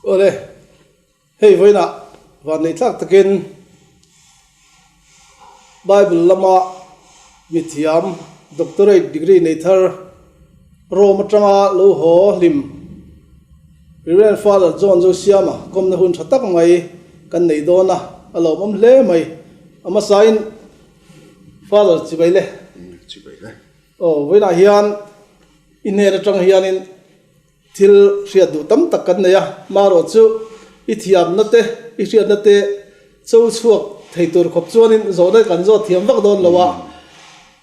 Awle, hei vawiinah vanneih thlak takin Bible lama mithiam doctorate degree nei thar Rome atanga lo haw hlim Reverend Father John Zosiama kawmna hun tha tak mai kan nei dawn a, a lawmawm hle mai. A hmasain Father chibai le. Chibai le. Aw, vawiinah hian i hnen atang hianin Thil hriat duh tam tak kan nei a, marawh chu i thiamna te, i hriatna te cho chhuak thei tur khawp chuanin zawhna kan zawt thiam vak dawn lo a.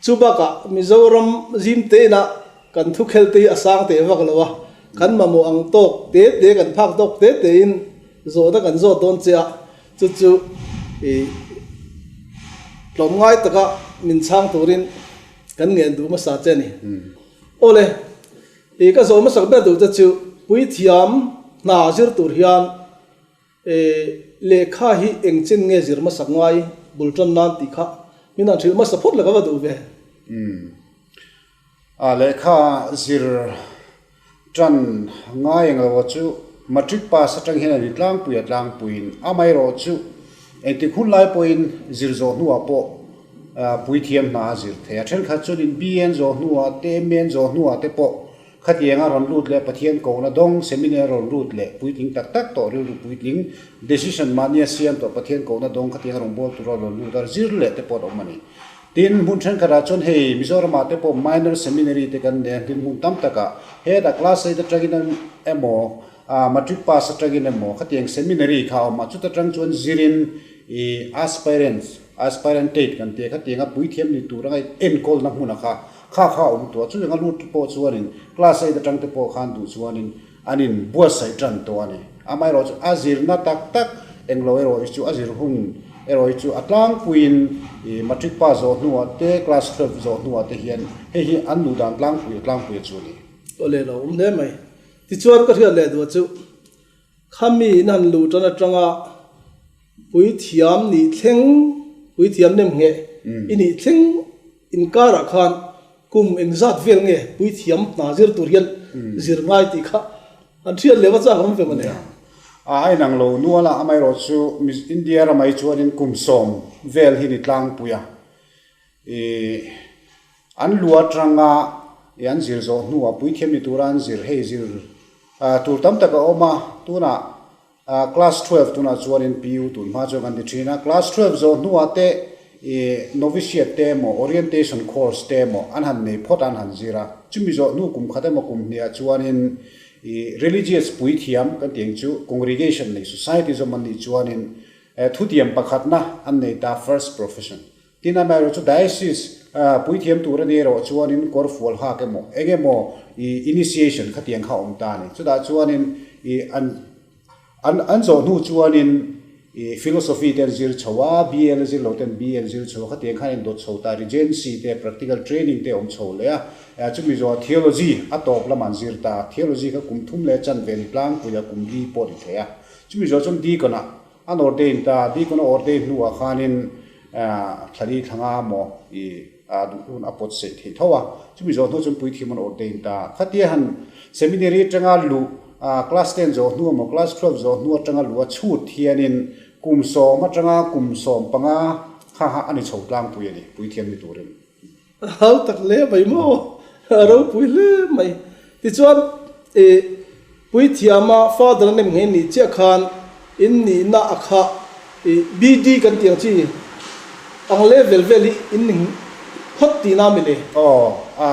Chu bakah Mizoram zim te inah kan thu khel te hi a sang teh vak lo a, kan mamawh ang tawk te te, kan phak tawk te tein zawhna kan zawt dawn che a, chu chu i tlawmngai taka min chhang turin kan ngen duh hmasa che a ni. Awle. I ka zawh hmasak ber duh te chu puithiam hna zir tur hian lehkha hi eng chin nge zir hmasak ngai bul tan nan tih kha min han hrilh hmasa phawt la ka va duh ve. Umm. A lehkha zir tan ngai eng lo chu matric pass atang hian a ni tlangpui a tlangpuiin amaherawhchu engtik hun lai pawhin zir zawh hnuah pawh Puithiam hna a zir thei a, thenkhat chuanin BN zawh hnuah te, MN zawh hnuah te pawh khatianga rawn lut leh Pathian kohna dawng seminar rawn lut leh puitling tak tak tawh rilru puitling decision mahnia siam tawh Pathian kohna dawng khatianga rawn bawl tura rawn lut a zir leh te pawh an awm a ni. Tin, hmun thenkhatah chuan hei Mizoramah te pawh minor seminary te kan nei a, tin hmun tam takah hetah class eight atangin emaw matric pass atangin emaw khatiang seminary kha a awm a, chuta tang chuan zirin i aspirants Aspirantate kan tih kha tianga puithiam ni tur anga enkawlna hmun a kha kha kha a awm tawh a, chutianga lut te pawh chuanin class eight atang te pawh khan duh chuanin an in buatsaih tan tawh a ni. Amaherawhchu a zirna tak tak englo erawh hi chu a zir hun erawh hi chu a tlangpuiin ih matric pass zawh hnuah te class 12 zawh hnuah te hian hei hi an luh dan tlangpui a tlangpui a chu a ni. Aw le lo awm hle mai. Tichuan ka hriat leh duh chu Khami in han luh tan atanga puithiam nih thleng, puithiam nem ngheh i nih thleng inkarah khan kum engzat vel nge puithiam hna zir tur hian zir ngai tih kha an hriat leh va chak awm ve mawle. A inang lo nual a, amaherawh chu India ramah hi chuanin kum 10 vel hi ni tlangpui a. Ih an lu atanga ih an zir zawh hnuah puithiam ni tura an zir hei zir ah tur tam tak a awm a, tunah ah class 12 tunah chuanin PU tun hma chuan kan ti thin a, class 12 zawh hnuah te ih novitiate te emaw orientation course te emaw an han nei phawt a an han zir a, chumi zawh hnu kum khat emaw kum hniah chuanin ih religious puithiam kan tih ang chu congregation nei society zawm an nih chuanin thutiam pakhatna an nei ta first profession. Tin, amaherawhchu diocese puithiam tur a ni erawh chuanin kawr fual hak emaw eng emaw i initiation khatiang kha a awm ta a ni. Chutah chuanin i an an an zawh hnu chuanin i philosophy te an zir chho a, BL a zir lo ten BA an zir chho a, khatiang khan a indawt chho ta, regency te, practical training te a awm chho leh a. Chumi zawhah theology a tawp lamah an zir ta a, theology kha kum thum leh chanve ni tlangpui a, kum li pawh a ni thei a. Chumi zawh chuan deacon ah An ordain ta, deacon a ordain hnuah khanin thlali thla nga maw i duh hun a pawt seih theih tho a, chumi zawh hnu chuan puithiam an ordain ta. Khatia han seminary atanga luh class ten zawh hnu emaw class 12 zawh hnu atanga luh a chhut hianin kum 10 atanga kum 15 kha ha a ni chho tlangpui a ni, puithiam ni turin. A hau tak hle mai maw? A ropui hle mai. Tichuan, i puithiama Father a nem nghe nih chiah khan in nihna a kha i BD kan tih ang chi ang level vel hi in ning phawt tihna a mi le? Aw, a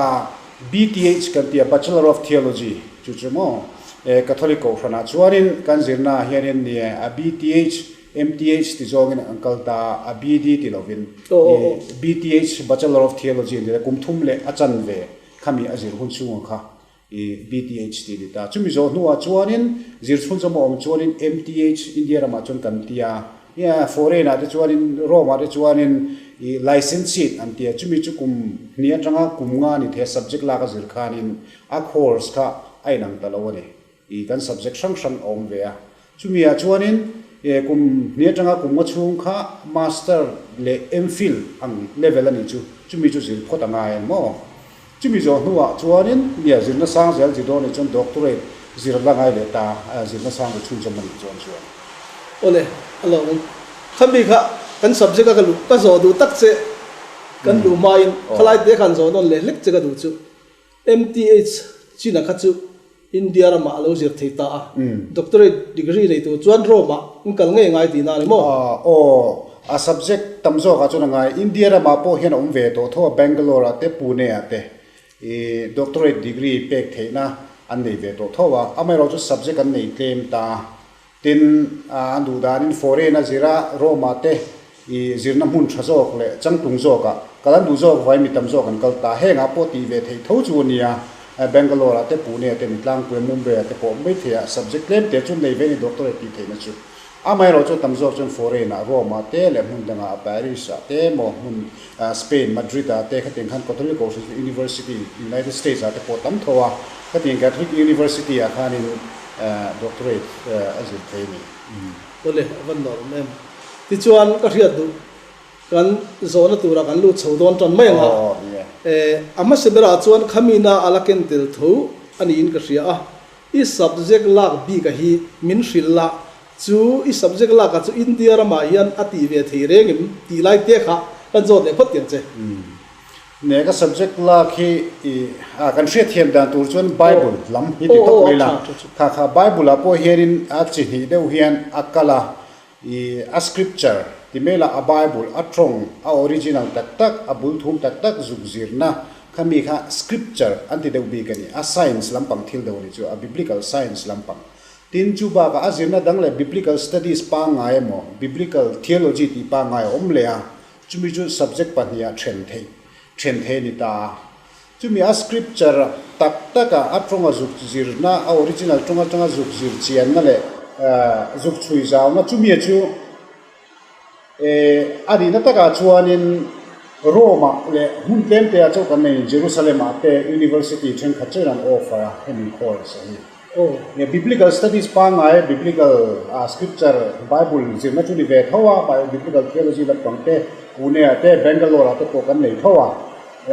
BTH kan ti a, Bachelor of Theology chu chu maw? E Catholic kohhranah chuanin kan zirnaah hianin nie a BTH MTH ti zawngin an kal ta a, BD ti lovin i BTH, Bachelor of Theology an ti ta, kum thum leh a chanve khami a zir hun chhunga kha i BTH ti a ni ta. Chumi zawh hnuah chuanin zir chhun zawm a awm chuanin MTH India ramah chuan kan ti a, foreign ah te chuanin Rome ah te chuanin i licentiate an ti a, chumi chu kum hnih atanga kum nga ni thei a subject lak a zir khanin a course kha a inang ta lo a ni. I kan subject hrang hrang a awm ve a, chumi ah chuanin kum hnih atanga kum nga chhung kha master leh MPhil ang level a nih chu, chumi chu zir phawt a ngai ang maw? Chumi zawh hnuah chuanin nia zirna sang zel zir dawn nih chuan doctorate zir la ngai leh ta a, zirna sang ri chhunzawm a nih chuan chuan. Awle, a lo awm. Khami kha kan subject a ka luh, ka zawh duh tak che kan luh hmain khalai te khan zawh nawn leh hlek che ka duh chu. MTH China kha chu India ramah a lo zir thei ta a, doctorate degree nei tur chuan Rome-ah an kal ngei ngai tihna a ni maw? Aw, a subject tam zawkah chuan a ngai. India ramah pawh hian a awm ve tawh tho a, Bangalore-ah te, Pune-ah te i doctorate degree pek theihna an nei ve tawh tho a, amaherawhchu subject an nei tlem ta. Tin, an duh danin foreign a zir a, Rome-ah te i zirna hmun tha zawk leh changtlung zawkah kal an duh zawk vai mi tam zawk an kal ta. Hengah pawh tih ve theih tho chu a nia. Bangalore-ah te, Pune-ah te, Mitlangpuia, Mumbai-ah te pawh mai theih a, subject tlem te chu nei ve a ni doctorate tih theihna chu. Amaherawh chu tam zawk chuan foreign-ah, Rome-ah te leh hmun dangah, Paris-ah te emaw hmun Spain, Madrid-ah te khatiang khan Catholic University, United States-ah te pawh tam tho a, khatiang Catholic University-ah khanin Doctorate a zir thei a ni. Awle, a van nuam em. Tichuan ka hriat duh kan zawhna turah kan lut chho dawn tan mai ang a. A hmasa berah chuan khamina a la ken tel tho a niin ka hria a. I subject lak bika hi min hrilh la, chu i subject laka chu India ramah hian a tih ve thei reng em tih lai te kha kan zawt leh phawt tiang che. Ne ka subject lak hi i a kan hriatthiam dan tur chuan Bible lam hi ti tawp mai la, kha kha Bible ah pawh hianin a chi hnih deuh hian a kal a, i a scripture ti mai la a Bible a tawng a original tak tak a bul thum tak tak zuk zirna kha mi kha scripture an ti deuh bik a ni, a science lampang thil deuh a ni chu a biblical science lampang. Tin chu bakah a zirna dang leh biblical studies pangngai emaw biblical theology tih pangngai a awm leh a, Chumi chu subject pahniha then theih then thei a ni ta a. Chumi a scripture tak taka a tawnga zuk zirna, a original tawng atanga zuk zir chianna leh zuk chhui zauna chumia chu a nihna takah chuanin Rome-ah leh hmun tlemteah chauh kan neiin Jerusalem-ah te university thenkhat chuan an offer a hemi course a hi. Aw, Biblical studies pangngai, Biblical scripture, Bible zirna chu ni ve tho a, Biblical theology lampang te, Pune ah te, Bangalore ah te pawh kan nei tho a.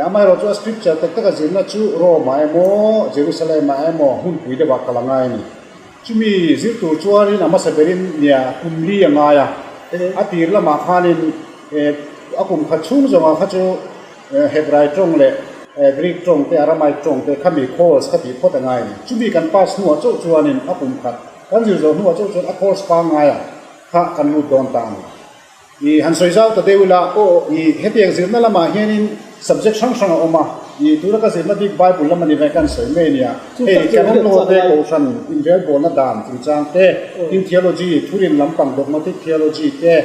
Amaherawh chu a scripture tak taka zirna chu Rome ah emaw, Jerusalem ah emaw hmunpui deuh ah kal a ngai a ni. Chumi zir tur chuanin a hmasa berin nia kum li a ngai a, a tir lamah khanin a kum khat chhung zawngah kha chu, Hebrai tawng leh Greek tawng te, Aramaic tawng te khami course kha tih phawt a ngai a ni. Chumi kan pass hnuah chauh chuanin a kum khat kan zir zawh hnuah chauh chuan a course pangngaia kha kan lut dawn ta a ni. I han sawi zau ta deuh ila, i hetiang zirna lamah hianin subject hrang hrang a awm a, i tuna ka zirna bik Bible lam a ni ve kan sawi mai a nia. Hei Canon Law te Kohhran inrelbawlna dan chungchang te, tin theology, thurin lampang dogmatic theology te,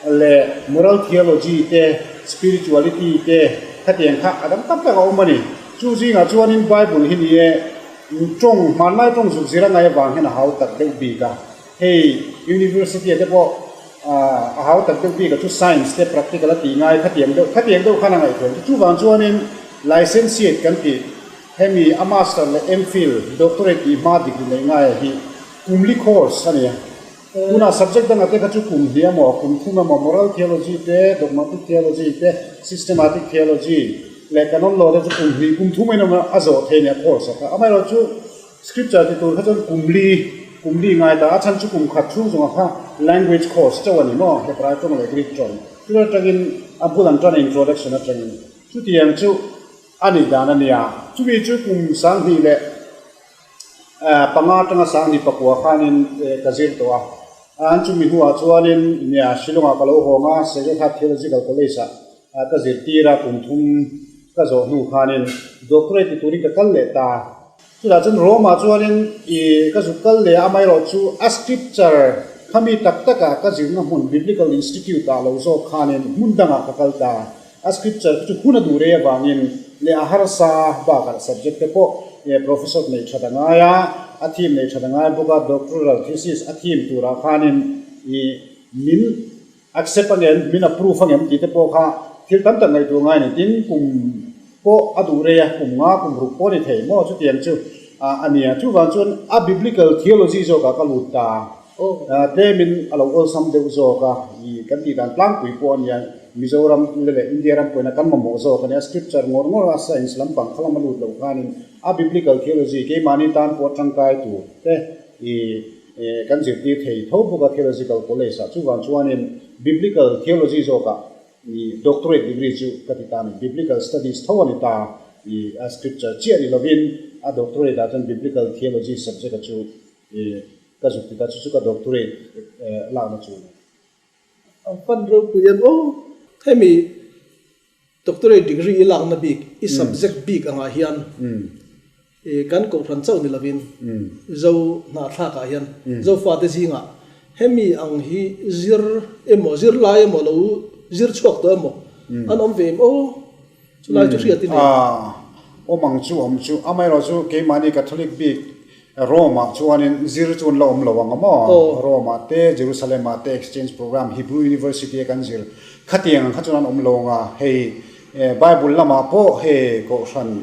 leh moral theology te, spirituality te khatiang kha a dang tak tak a awm a ni. Chu zingah chuanin Bible hi ni e, tawng, hmanlai tawng zuk zir a ngaih avang hian a hau tak deuh bik a. Hei university ah te pawh a hau tak deuh bik a chu science te practical a tih ngai khatiang deuh khatiang deuh khan a ngaihtuah ang. Chuvang chuanin licentiate kan tih hemi a master leh MPhil, doctorate tih hma degree neih ngaia hi kumli course a ni a. Tunah subject dangah te kha chu kum hnih emaw, kum thum emaw, moral theology te, dogmatic theology te, systematic theology leh canon law te chu kum hnih, kum thum in emaw a zawh thei nia course a kha. Amaherawhchu scripture ti tur kha chuan kum li, kum li ngai ta a chhan chu kum khat chhung zawngah kha language course chauh a ni maw, Hebrai tawng leh Greek tawng. Chu atangin a bul an tan a introduction atangin chutiang chu a nih dan a nia. Chumi chu kum 2000 leh Panga atanga 2004 khanin ka zir tawh a, an chumi hnuah chuanin nia Shillong-ah ka lo hawng a, Sacred Theological College-ah ka zirtir a, kum thum ka zawh hnu khanin doctorate ti turin ka kal leh ta. Chutah chuan Rome-ah chuanin ih ka zuk kal leh a, amaherawh chu a scripture khami tak takah ka zirna hmun Biblical Institute-ah lo zawk khanin hmun dangah ka kal ta. A scripture chu hun a duh rei avangin leh a harsa bakah subject te pawh professor neih that a ngai a, a theme neih that a ngai bawk a, doctoral thesis a theme turah khanin i min accept angem, min approve angem tih te pawh kha thil tam tak ngaihtuah ngai a ni. Tin, kum pawh a duh rei a, kum nga kum ruk pawh a ni thei maw chutiang chu a ni a. Chuvang chuan a biblical theology zawkah ka lut ta. Tlemin a lo awlsam deuh zawk a, i kan tih dan tlangpui pawh a nia, Mizoram leh India ram pawhin a kan mamawh zawk a nia, scripture ngawr ngawr a science lampang kha lama lut loh khanin a Biblical Theology keimahni tan pawh tangkai tur te i kan zirtir thei tho bawk a Theological College ah. Chuvang chuanin Biblical Theology zawkah i Doctorate degree chu ka ti ta a ni. Biblical Studies tho a ni ta i a Scripture chiah ni lovin a Doctorate ah chuan Biblical Theology subject a chu i ka zuk ti ta chu chu ka Doctorate lakna chu a ni. A fan ropui em aw. Hemi Doctorate degree i lakna bik, i subject bik angah hian kan kohhran chauh ni lovin Zo hnahthlakah hian Zofate zingah hemi ang hi zir emaw, zirlai emaw lo zir chhuak tawh emaw an awm ve em aw? Chulai chu hriat i nei. Awm ang chu awm chu. Amaherawhchu keimahni Catholic bik Rome-ah chuanin zir chu an la awm lo ang a maw? Rome-ah te, Jerusalem-ah te exchange program Hebrew University-a kan zir khatiang ang kha chuan an awm lo ang a. Hei Bible lamah pawh hei kohhran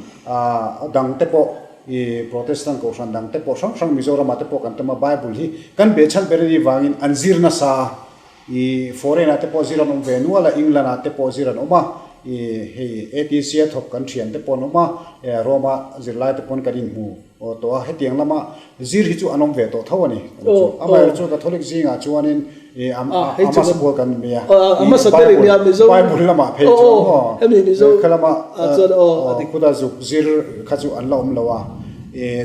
dang te pawh i Protestant kohhran dang te pawh hrang hrang Mizoramah te pawh kan tam a, Bible hi kan behchhan ber a nih vangin an zir nasa a. I foreign-ah te pawh zir an awm ve nual a, England-ah te pawh zir an awm a, i hei ATC-a thawk kan thian te pawh an awm a, Rome-a zirlai te pawn kan inhmu tawh a, hetiang lama zir hi chu an awm ve tawh tho a ni. Amaherawhchu chu Catholic zingah chuanin i a hmasa pawl kan ni a, i Bible Bible lamah phei chuan maw kha lama khuta zuk zir kha chu an la awm lo a,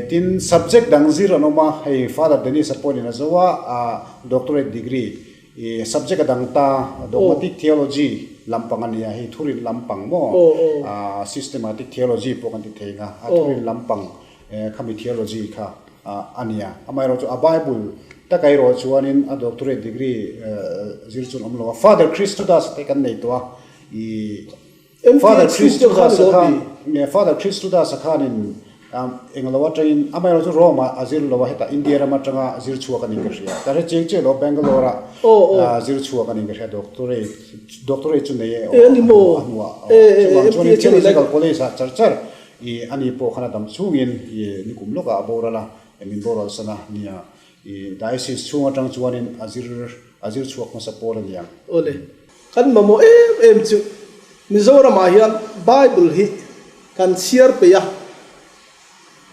tin subject dang zir an awm a, hei Father Dennis-a pawhin a zo a, Doctorate degree i subject a dang ta, Dogmatic Theology lampang a nia, hei thurin lampang maw, Systematic Theology pawh kan ti thei ang a, a thurin lampang khami theology kha a nia. Amaherawhchu a Bible taka erawh chuanin a doctorate degree zir chu an awm lo a, Father Christodas te kan nei tawh a, i Father Christodasa khan Father Christodasa khanin englo atangin amaherawhchu Rome ah a zir lo a hetah India ram atanga zir chhuak a nih ka hria. Ka hre chiang chiah lo Bangalore ah zir chhuak a nih ka hria Doctorate Doctorate chu nei e a hnuah chuvang chuanin Theological College ah char char i ani pawh khan a dam chhungin i nikum lawkah a boral a min boral san a nia i Diocese chhung atang chuanin a zir a zir chhuak hmasa pawl a ni ang. Awle. Kan mamawh em em chu Mizoramah hian Bible hi kan chhiar peih a,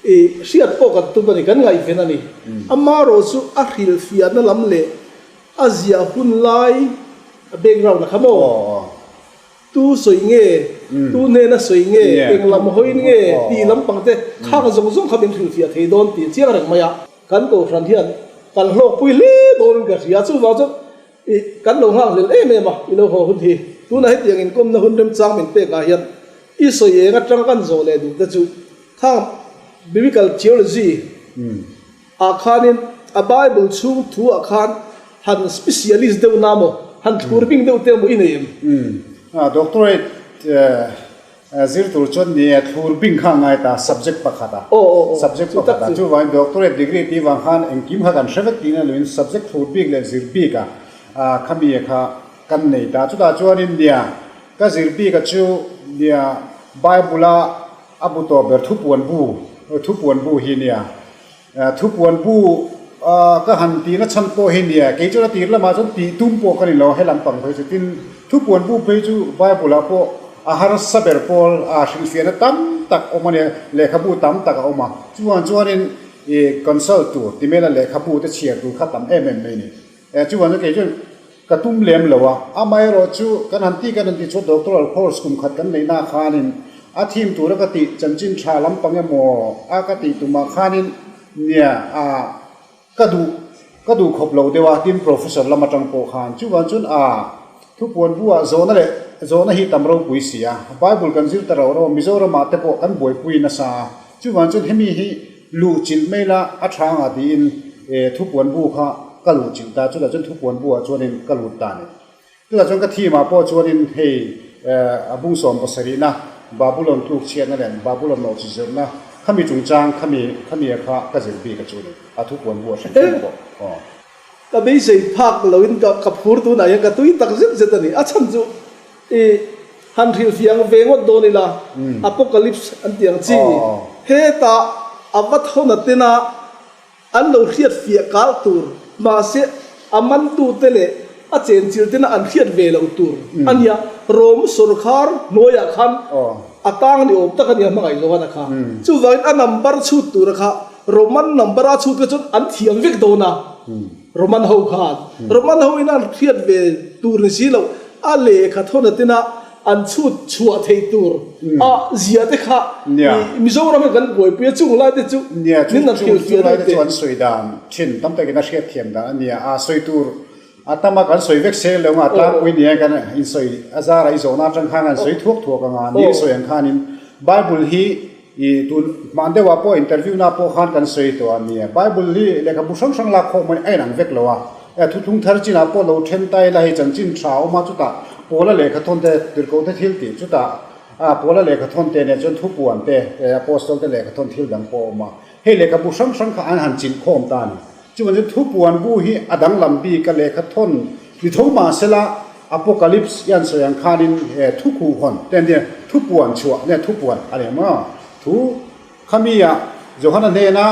i hriat pawh kan tum a ni, kan ngaihven a ni. Amaherawh chu a hrilhfiahna lam leh a ziah hun lai a background a kha maw? Tu sawi nge, tu hnena sawi nge, eng lam hawiin nge tih lampang te khang zawng zawng kha min hrilhfiah thei dawn tih a chiang reng mai a. Kan kohhran hian kan hlawkpui hle dawnin ka hria, chuvang chuan I kan lo nghak hlel em em a, i lo haw hun hi. Tunah hetiang inkawmna hun remchang min pekah hian i sawi eng atanga kan zawh leh duh te chu khang Biblical Theology ah khanin a Bible chhung thu ah khan han specialist deuh na maw, han thlur bing deuh te maw i nei em? Doctorate Zir tur chuan ni e, thlur bing kha a ngai ta, subject pakhat a, subject pakhat a, chuvangin doctorate degree tih vang khan engkim kha kan hre vek tihna luin subject thlur bik leh zir bik a khami kha kan nei ta. Chutah chuanin nia ka zir bik a chu nia Bible a a bu tawh ber thupuan bu, thupuan bu hi nia Thupuan bu ka han tihna chhan pawh hi nia, kei chuan a tir lamah chuan tih tum pawh ka ni lo, he lampang phei chu. Tin, thupuan bu phei chu Bible-ah pawh a harsa ber pawl a hrilhfiahna tam tak awm a nia, lehkhabu tam tak a awm a. Chuvang chuanin i consult tur ti mela lehkhabu te chhiar tur kha tam em em mai a ni. Chuvang chuan kei chuan ka tum lem lo a, amaherawh chu kan han tih kan han tih chuan doctoral course kum khat kan neihna khanin a thim tura ka tih chanchin tha lampang emaw a ka tih tumah khanin nia a ka duh ka duh khawp lo deuh a tin professor lam atang pawh khan chuvang chuan a thupuan buah zawhna leh zawhna hi tam ropui si a bible kan zir ta rauh rauh a Mizoramah te pawh kan buaipui nasa a chuvang chuan hemi hi Luh chilh mai la a tha anga tiin thupuan bu kha ka luh chilh ta, chutah chuan thupuan bu ah chuanin ka lut ta a ni. Chutah chuan ka thim ah pawh chuanin hei a bung 70 na Babulon tluk chhiatna leh Babulon nawh chi zirna khami chungchang khami khami a kha ka zir bik a chu ni, a thupuan bu a hre hrim pawh aw. Ka beisei phak loin ka ka phur tunah hian ka tui tak zet zet a ni. A chhan chu I han hrilhfiah ang ve ngawt dawn ila, Apocalypse an tih ang chi, hetah a va thawna tena an lo hriatfiah kal tur, mahse a mantute leh a chenchil tena an hriat ve loh tur a nia. Rom sawrkhar hnuaiah khan A tang ni awm tak a nia hmangaih zawng a kha. Chuvangin a number chhut tura kha Roman number a chhut kha chuan an thiam vek dawn a, Roman ho khan. Roman ho in an hriat ve tur ni si loh, a lehkha thawn atina an chhut chhuah theih tur a zia te kha Mizoram hian kan buaipui a, chung lai te chu min han hrilhfiah deuh teh. Chu an sawi dan thin tam takin a hriatthiam dan a nia, a sawi tur A tama kan sawi vek sel lo nga tlangpui nia kan insawi a zara i zawhna atang khan an sawi thuak thuak anga ni sawi ang khanin Bible hi i tun hman deuhah pawh interview na pawh khan kan sawi tawh a nia Bible hi lehkhabu hrang hrang lak khawh mawni a inang vek lo a thuthlung thar chinah pawh lo then ta ila hei chanchin tha a awm a chutah Paula lehkha thawn te tirhkoh te thil tih chutah Paula lehkha thawn te nen chuan thupuan te Apostle te lehkha thawn thil dang pawh a awm a hei lehkhabu hrang hrang kha an han chilh khawm ta a ni. Chuan chu thupuan bu hi a danglam bik a lehkha thawn ni tho mah sela Apocalypse i an sawi ang khanin he thu khuhhawn te an tia thupuan chhuah nge thupuan a ni maw? Thu khami ah Johana hnena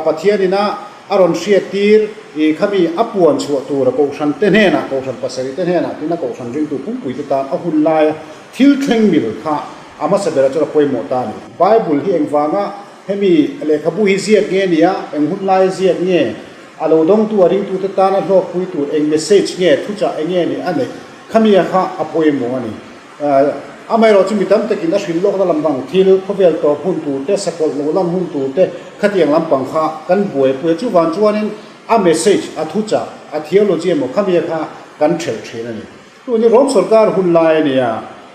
Pathianin a a rawn hriattir i khami a puan chhuah tura kohhran te hnenah kohhran pasarih te hnenah tin a kohhran ringtu pumpui te tan a hun laia thil thleng mil kha a hmasa berah chuan a pawimawh ta a ni. Bible hi engvanga Hemi lehkhabu hi ziak nge nia, eng hun laia ziak nge, a lo dawngtu a ringtute tana hlawkpui tur eng message nge, thuchah eng nge nih a neih, khamia kha a pawimawh a ni. Amaherawh chu mi tam takin a hrilh lawkna lampang thil, khawvel tawp hun tur te, sakawlh lo lan hun tur te, khatiang lampang kha kan buaipui a, chuvang chuanin a message, a thuchah, a theology emaw khamia kha kan ṭhelh ṭhin a ni. Tun hi Rom sorkar hun lai a nia,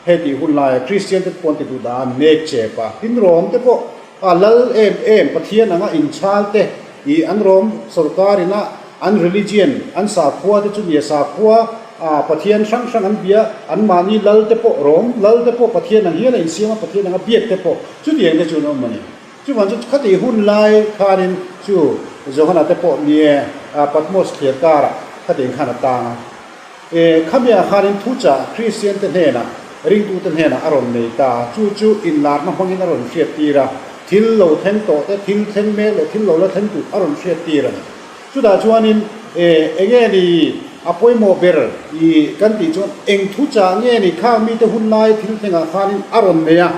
hetih hun laia Kristian te pawh an ti duh dah a, nek chep a. Tin Rom te pawh a lal em em, Pathian anga inchhal te ih an Rom sorkar ina an religion, an sakhua te chu nia sakhua a Pathian hrang hrang an bia, an mahni lal te pawh Rom lal te pawh Pathian ang hian a insiam a, Pathian anga biak te pawh chutiang te chu an awm a ni. Chuvang chu khatih hun lai khanin chu Johana te pawh nie Patmos thliar karah khatiang khan a tang a. E, khamiah khanin thuchah Kristian te hnenah, ringtute hnenah a rawn nei ta. Chu chu inlarna hmangin a rawn hriattir a, thil lo thleng tawh te, thil thleng mek leh thil lo la thleng tur a rawn hriattir a ni. Chutah chuanin, e, enge ni a pawimawh ber i kan tih chuan eng thuchah nge ni khang mite hun lai thil thlengah khanin a rawn nei a.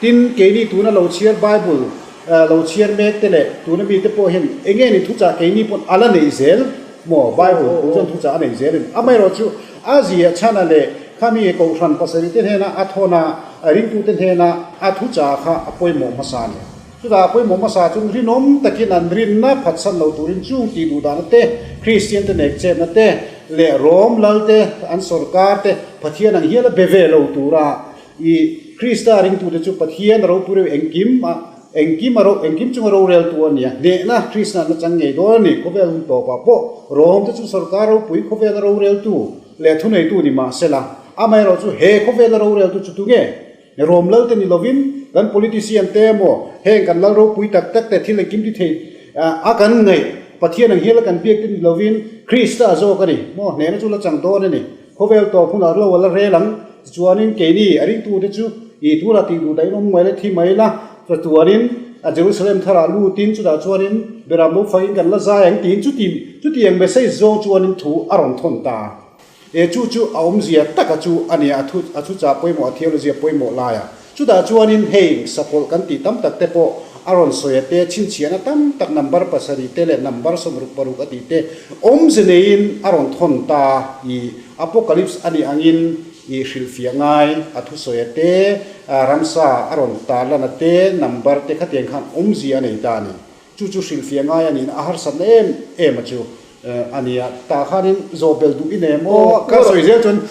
Tin, keini tuna lo chhiar Bible lo chhiar mek te leh tuna mite pawh hian enge ni thuchah keini pawn a la neih zel maw? Bible pawh chuan thuchah a nei zel a ni. Amaherawh chu a ziah chhana leh khami Kohhran pasarih te hnena a thawn a, ringtute hnena a thuchah kha a pawimawh hmasa a ni. Chutah a pawimawh hmasa chuan rinawm takin an rinna phatsan lo turin chung tih duh dahna te, Kristian te nek chetna te leh Rom lal te, an sorkar te Pathian ang hial a be ve lo tura I Krista ringtute chu Pathian a ropui reuh engkim a, engkim a ro, engkim chunga roreltu a ni a, hnehna Krista an la chang ngei dawn a ni. Khawvel hun tawpah pawh Rom te chu sorkar ropui khawvela roreltu leh thuneitu ni mah sela, amaherawh chu he khawvela roreltu chu tunge? Rom lal te ni lovin kan politician te emaw heng kan lal ropui tak tak te thil engkim ti thei a kan ngaih Pathian ang hial a kan biak te ni lovin Krista a zawk a ni maw? Hnehna chu la chang dawn a ni. Khawvel tawp hunah ro a la rel ang. Tichuanin keini a ringtute chu i tunah tih duh dahin awm mai la, thi mai la, chatuanin a Jerusalem tharah lutin chutah chuanin Beram lo fakin kan la zai ang tiin chuti chutiang message zawng chuanin thu a rawn thawn ta. E chu chu a awmzia taka chu a nia, a thu a thuchah pawimawh a theology a pawimawh laia. Chutah chuanin hei sakawlh kan tih tam tak te pawh a rawn sawi a te, chhinchhiahna tam tak number pasarih te leh number 66 a tih te awmze neiin a rawn thawn ta i Apocalypse a nih angin i hrilhfiah ngai a thusawi a te, ramsa a rawn tarlan a te, number te khatiang khan awmzia a nei ta a ni. Chu chu hrilhfiah ngai a niin a harsatna em em a chu a ni a. Tah khanin zawh belh duh i nei maw? Ka sawi zel chuan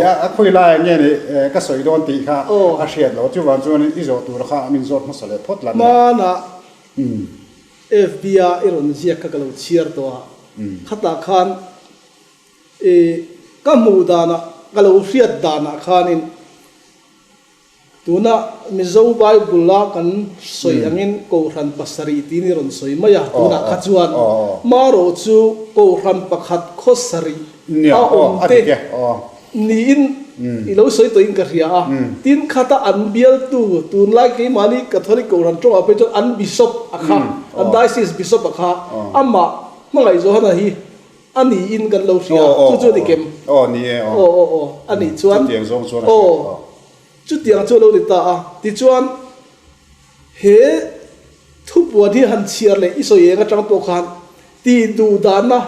a khawi laiah nge ni ka sawi dawn tih kha a hriat loh. Chuvang chuanin i zawh tur kha min zawt hmasa leh phawt la nia. Hmanah FB a i rawn ziak kha ka lo chhiar tawh a, khatah khan i ka hmuh danah ka lo hriat danah khanin Tuna Mizo Bible-a kan sawi angin Kohhran pasarih tiin i rawn sawi mai a, tunah kha chuan marawh chu Kohhran pakhat khaw sarih a awm te niin i lo sawi tawhin ka hria a. Tin, khata an bialtu tunlai keimahni Catholic Kohhran tawngah phei chuan an Bishop a kha, an Diocese Bishop a kha amah Hmangaih Johana hi A niin kan lo hria, chu chu a ni kem. Aw ni e aw. Aw aw aw, a nih chuan. Chutiang zawng chuan a hriat aw. Chutiang chu a lo ni ta a. Tichuan, he thupuan hi han chhiar leh i sawi eng atang pawh khan tih duh dahna,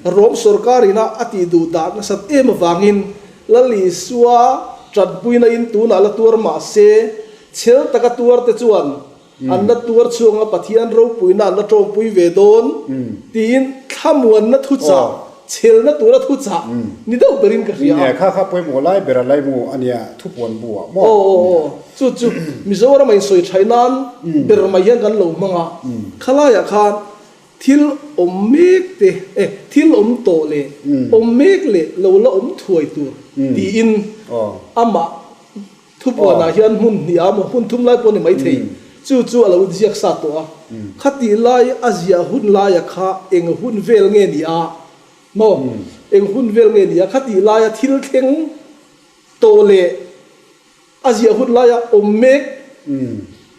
Rom sorkar ina a tih duh dah nasat em avangin Lal Isua tanpuina in tunah la tuar mah se, chhel taka tuar te chuan an la tuar chhuang a, Pathian ropuina an la tawmpui ve dawn tiin thlamuanna thuchah, chhelna tura thuchah ni deuh berin ka hria a. Nia, kha kha pawimawh lai bera laimu a nia, thupuan bu ah maw? Aw, aw, aw, chu chu Mizoram a insawi thaih nan ber mai hian kan lo hmang a, khalaiah khan thil awm mek te, e, thil awm tawh leh awm mek leh lo la awm thuai tur tiin amah Thupuanah hian hmun hnih a maw, hmun thum lai pawh a ni maithei. Chu chu a lo ziak sa tawh a. Khatih lai a ziah hun laia kha eng hun vel nge ni a maw? Eng hun vel nge ni a? Khatih laia thil thleng tawh leh a ziah hun laia awm mek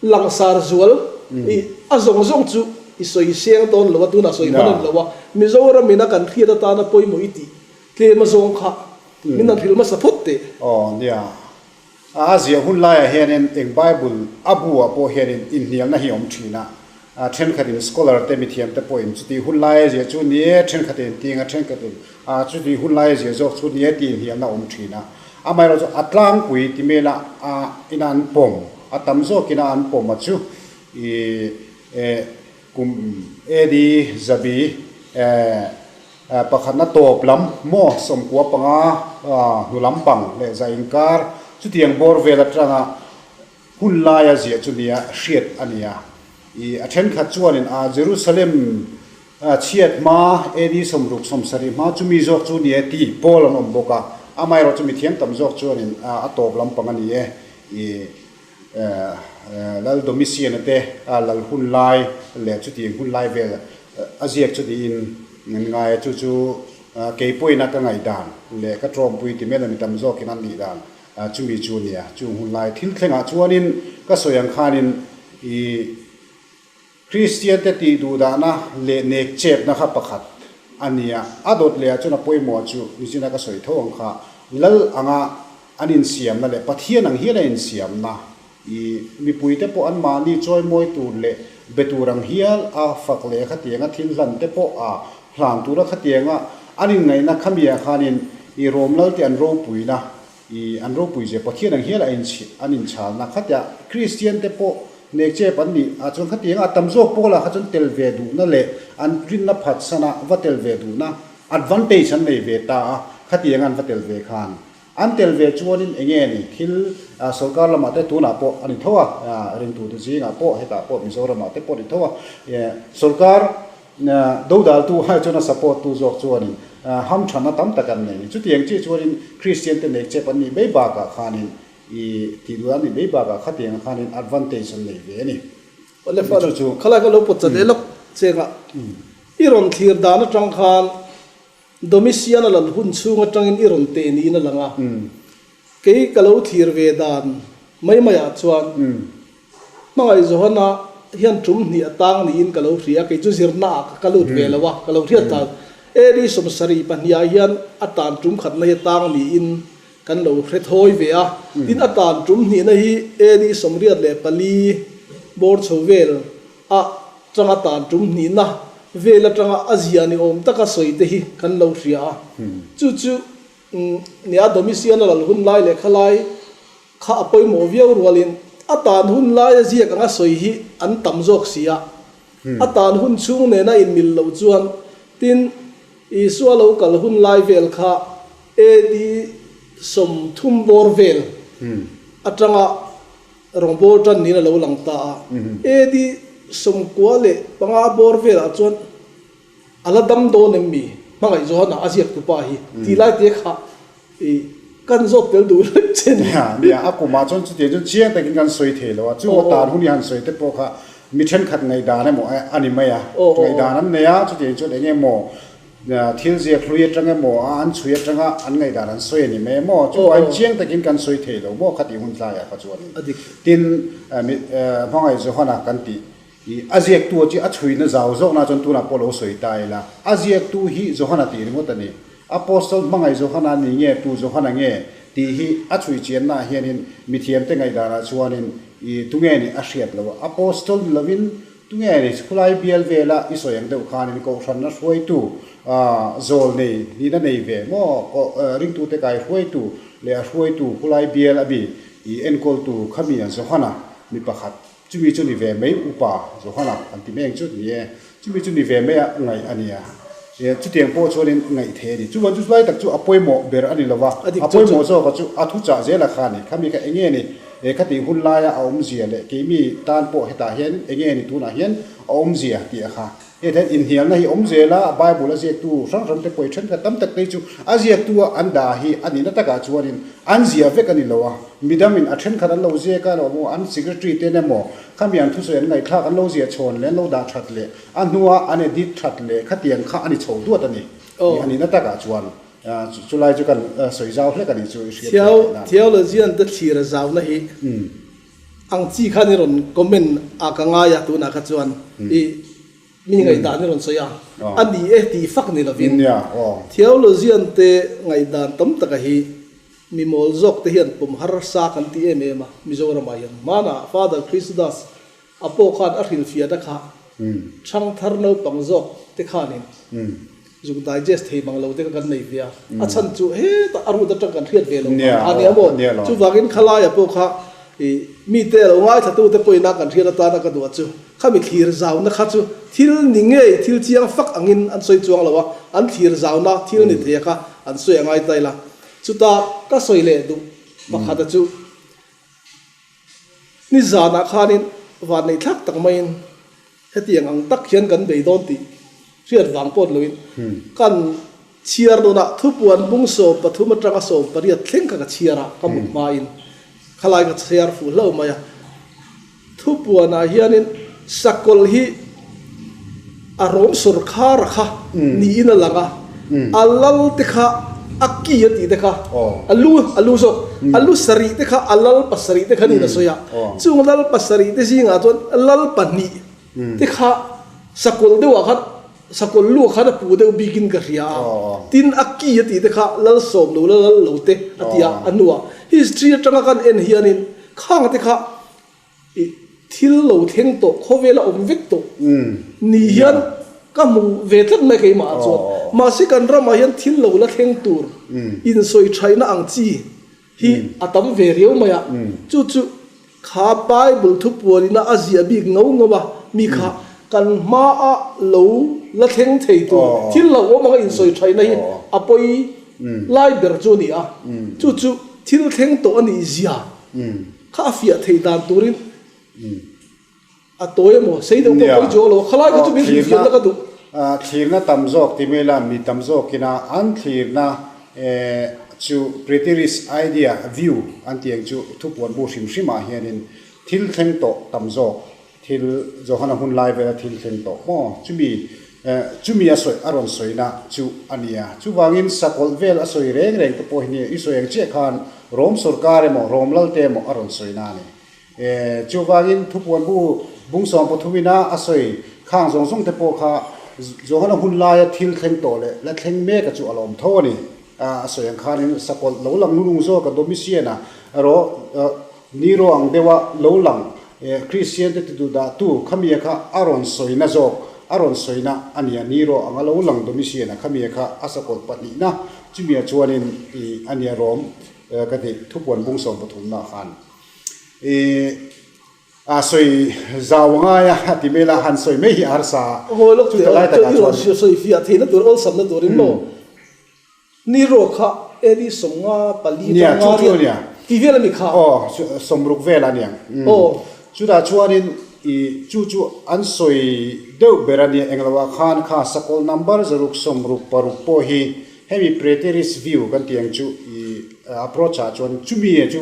langsar zual i a zawng zawng chu i sawi seng dawn lo a, tunah sawi hman a ni lo a. Mizoram ina kan hriat atana pawimawh i tih tlem a zawng kha Min han hrilh hmasa phawt teh. Aw nia. A ziah hun laiah hianin eng Bible a bu ah pawh hianin inhnialna hi a awm thin a. Thenkhatin scholar te mithiam te pawhin chutih hun laia ziah chu ni e, thenkhatin an ting a, thenkhatin chutih hun laia ziah zawk chu ni e tih inhnialna a awm thin a. Amaherawhchu a tlangpui ti mela a ina an pawm, a tam zawkina an pawm a chu i Kum AD zabi pakhatna tawp lam maw 95 hnu lam pang leh za inkar chutiang bawr vel atanga hun laia ziah chu nia hriat a ni a. I a thenkhat chuanin a Jerusalem chhiat hma AD 60 70 hma chumi zawk chu ni e ti pawl an awm bawk a. Amaherawhchu chu mithiam tam zawk chuanin a tawp lam pang a ni e. I Lal Domitian-a te lal hun lai leh chutiang hun lai vel a ziak chu niin an ngai a, chu chu kei pawhin a ka ngaihdan leh ka tawmpui ti mela mi tam zawkin an nih dan chumi chu a ni a. Chung hun lai thil thlengah chuanin ka sawi ang khanin i Kristiante tih duhdahna leh nek chepna kha pakhat a ni a, a dawt lehah chuan a pawimawh chu nichina ka sawi tho ang kha, Lal anga an insiamna leh Pathian ang hian a insiamna i mipuite pawh anmahni chawimawi tur leh be tur ang hial a fak leh khatianga thil hlan te pawh a hlan tura khatianga an inngaihna khamiah khanin i Rom Lalte an ropuina I an ropui zia Pathian ang hial a an inchalna khatia Kristian te pawh nekchep an nih ah chuan khatianga a tam zawk pawl ah kha chuan tel ve duhna leh an rinna phatsana va tel ve duhna advantage an nei ve ta a, khatianga an va tel ve khan an tel ve chuanin enge ni thil sorkar lamah te tunah pawh a ni tho a, ringtute zingah pawh hetah pawh Mizoramah te pawh a ni tho a, sorkar Dodaltu hai chuan a support tu zawk chuanin hamthanna tam tak an nei ni. Chutiang chiah chuanin Kristian te nek chep an nih mai bakah khanin i tih duh an nih mai bakah khatiangah khanin advantage an nei ve a ni. Awle Father, khalai ka lo pawt chat leh lawk chengah i rawn thlir dan atang khan Domitian a lal hun chhung atangin i rawn teh niin a lang a. Kei ka lo thlir ve dan mai maiah chuan Hmangaih Johana hian tum hnih a tang niin ka lo hria, kei chu zirna ah ka ka lut ve lo a, ka lo hriat dan AD 72 ah hian a tan tum khatna hi a tang niin kan lo hre thawi ve a, tin a tan tum hnihna hi AD 84 bawr chho vel a tanga tan tum hnihna vel atanga a zia ni awm taka sawi te hi kan lo hria a, chu chu nia Domitian a lal hun lai leh khalai Kha a pawimawh viau rualin a tan hun laia ziak anga sawi hi an tam zawk si a. A tan hun chhung nena inmil loh chuan tin Isua lo kal hun lai vel kha AD 30 bawr vel atanga rawngbâwl tan niin a lo lang ta a. AD 95 bawr velah chuan A la dam dawn em mi? Hmangaih Johana a ziak tupa hi tih lai te kha i kan zawt tel duh reng che ni. Nia, nia, a kumah chuan chutiang chuan chiang takin kan sawi thei lo a, chu a tan hun i han sawi te pawh kha mi thenkhat ngaihdan emaw a ni mai a, ngaihdan an nei a, chutiang chuan eng emaw thil ziak hlui atang emaw a an chhui atanga an ngaihdan an sawi a ni mai emaw, chuvangin chiang takin kan sawi thei lo maw khatih hun tlaiah kha chuanin. Tin, Hmangaih Johana kan tih I a ziaktu chu a chhuina zau zawkna chuan tunah pawh lo sawi ta ila, a ziaktu hi Johana tih ringawt a ni. Apostle hmangaih Johana ni nge tu Johana nge? tih hi a chhui chiannaah hianin mithiamte ngaihdanah chuanin i tunge nih a hriat loh a. Apostol ni lovin tunge nih khulai bial vela i sawi ang deuh khanin kohhranna hruaitu zawl nei nihna nei ve maw ringtute kai hruaitu leh a hruaitu khulai bial a mi i enkawltu khami a Johana mi pakhat Chumi chu ni ve mai upa Johana kan ti mek chu ni e. Chumi chu ni ve mai a ngaih a nia. Chutiang pawh chuanin ngaih thei a ni. Chuvan chu chulai tak chu a pawimawh ber a ni lo va. A pawimawh zawka chu a thuchah zela kha a ni. Khami kha enge ni khatih hun laia a awmzia leh keimi tan pawh hetah hian enge ni tunah hian a awmzia tih a kha. Heta hian inhnialna hi awm zel a, Bible a ziaktu hrang hrang te pawh hi thenkhat tam tak te hi chu a ziaktu a an dah hi a nihna takah chuanin an ziah vek a ni lo a, midamin a thenkhat an lo ziak a emaw an secretary ten emaw khami an thusawi an ngaihthlak an lo ziah chhawn leh an lo dah that leh a hnua an edit that leh khatiang kha a ni chho duat a ni a nihna takah chuan chulai chu kan sawi zau hlek a ni chu i hriat theih nan. Theologian te thlir a zauna hi Ang chi khan i rawn comment a ka ngai a tunah kha chuan i mi ngaihdan i rawn sawi a, a ni e tih fak ni lovin theologian te ngaihdan tam taka hi mi mawl zawk te hian pawm harsa kan ti em em a Mizoramah hian hmanah Father Christudas a pawh khan a hrilhfiahna kha Thangthar naupang zawk te khanin zuk digest thei mang lo te kha kan nei ve a, a chhan chu hetah a root atang kan hriat ve lo vang a nia maw? Chuvangin khalaiah pawh kha i mite lo ngaithlatu te pawhin a kan hriat atana ka duh a chu khami thlir zauna kha chu thil ni ngei thil chiang fak angin an sawi chuang lo a, an thlir zauna thil ni thei a kha an sawi a ngai ta ila. Chuta ka sawi leh duh pakhat a chu. Ni zanah khanin van neih thlak tak maiin hetiang ang tak hian kan bei dawn tih hriat vang pawh loin kan chhiar nunah thupuan bung 13 atanga 18 thleng kha ka chhiar a, ka mut hmain khalai ka chhiar fuh hlauh mai a. Thupuanah hianin sakawlh hi a rawm sawrkhara kha niin a lang a, a lal te kha a ki a tih te kha, a lu a lu zawk, a lu sarih te kha a lal pasarih te kha niin a sawi a, chung lal pasarih te zingah chuan lal pahnih te kha sakawlh deuhah khan sakawlh luah khan a puh deuh bikin ka hria a, tin a ki a tih te kha lal sawm lo la lal lo te a ti a, a hnuah history atanga kan en hianin khang te kha I thil lo thleng tawh, khawvel a awm vek tawh ni hian ka hmu ve tlat mai keimah ah chuan. Mahse kan ramah hian thil lo la thleng tur insawi thaihna ang chi hi a tam ve riau mai a. Chu chu kha Bible thupuanina a ziah bik ngau ngau a, mi kha kan hmaa lo la thleng thei tur thil lo awm anga insawi thaihna hi a pawi lai ber chu a ni a. Chu chu thil thleng tawh a nih zia. Kha a fiah theih dan turin a tawi emaw sei deuh pawh pawi chuang lo a, khalai kha chu min hrilhfiahna ka duh. Thlirna tam zawk ti mai la, mi tam zawkina an thlirna chu preterist idea, view, an tih ang chu thupuan bu hrim hrimah hianin thil thleng tawh tam zawk Thil Johana hun lai vela thil thleng tawh maw? Chumi, chumi a sawi, a rawn sawina chu a nia. Chuvangin sakawlh vel a sawi reng reng te pawh hi nia, i sawi ang chiah khan Rom sawrkar emaw, Rom lalte emaw a rawn sawina a ni. Chuvangin thupuan bu bung 13 ina a sawi khang zawng zawng te pawh kha Johana hun laia thil thleng tawh leh la thleng meka chu a la awm tho a ni. A sawi ang khanin sakawlh lo lang nung zawk a Domitian-a erawh Nero ang deuha lo lang Kristian te tiduh dah tu khamia kha a rawn sawina zawk a rawn sawina a nia Nero anga lo lang Domitian-a khamia kha a sakawlh pahnihna chumia chuanin i a nia rawm ka ti thupuan bung 13 na khan i a sawi zau a ngai a ti mai la han sawi mai hi a harsa a Hawi lawk teh aw, chuan i rawn sawi fiah theihna tur awlsamna turin maw? Ni rawh kha Eli 54 Nia, tanga chu chu ania. Ti vel ami kha. Aw, 60 vel a niang. Aw. Chutah chuanin i chu chu an sawi deuh ber a nia, englo ah khan kha sakawlh number 666 pawh hi hemi preterist view kan tih ang chu i approach ah chuan chumi chu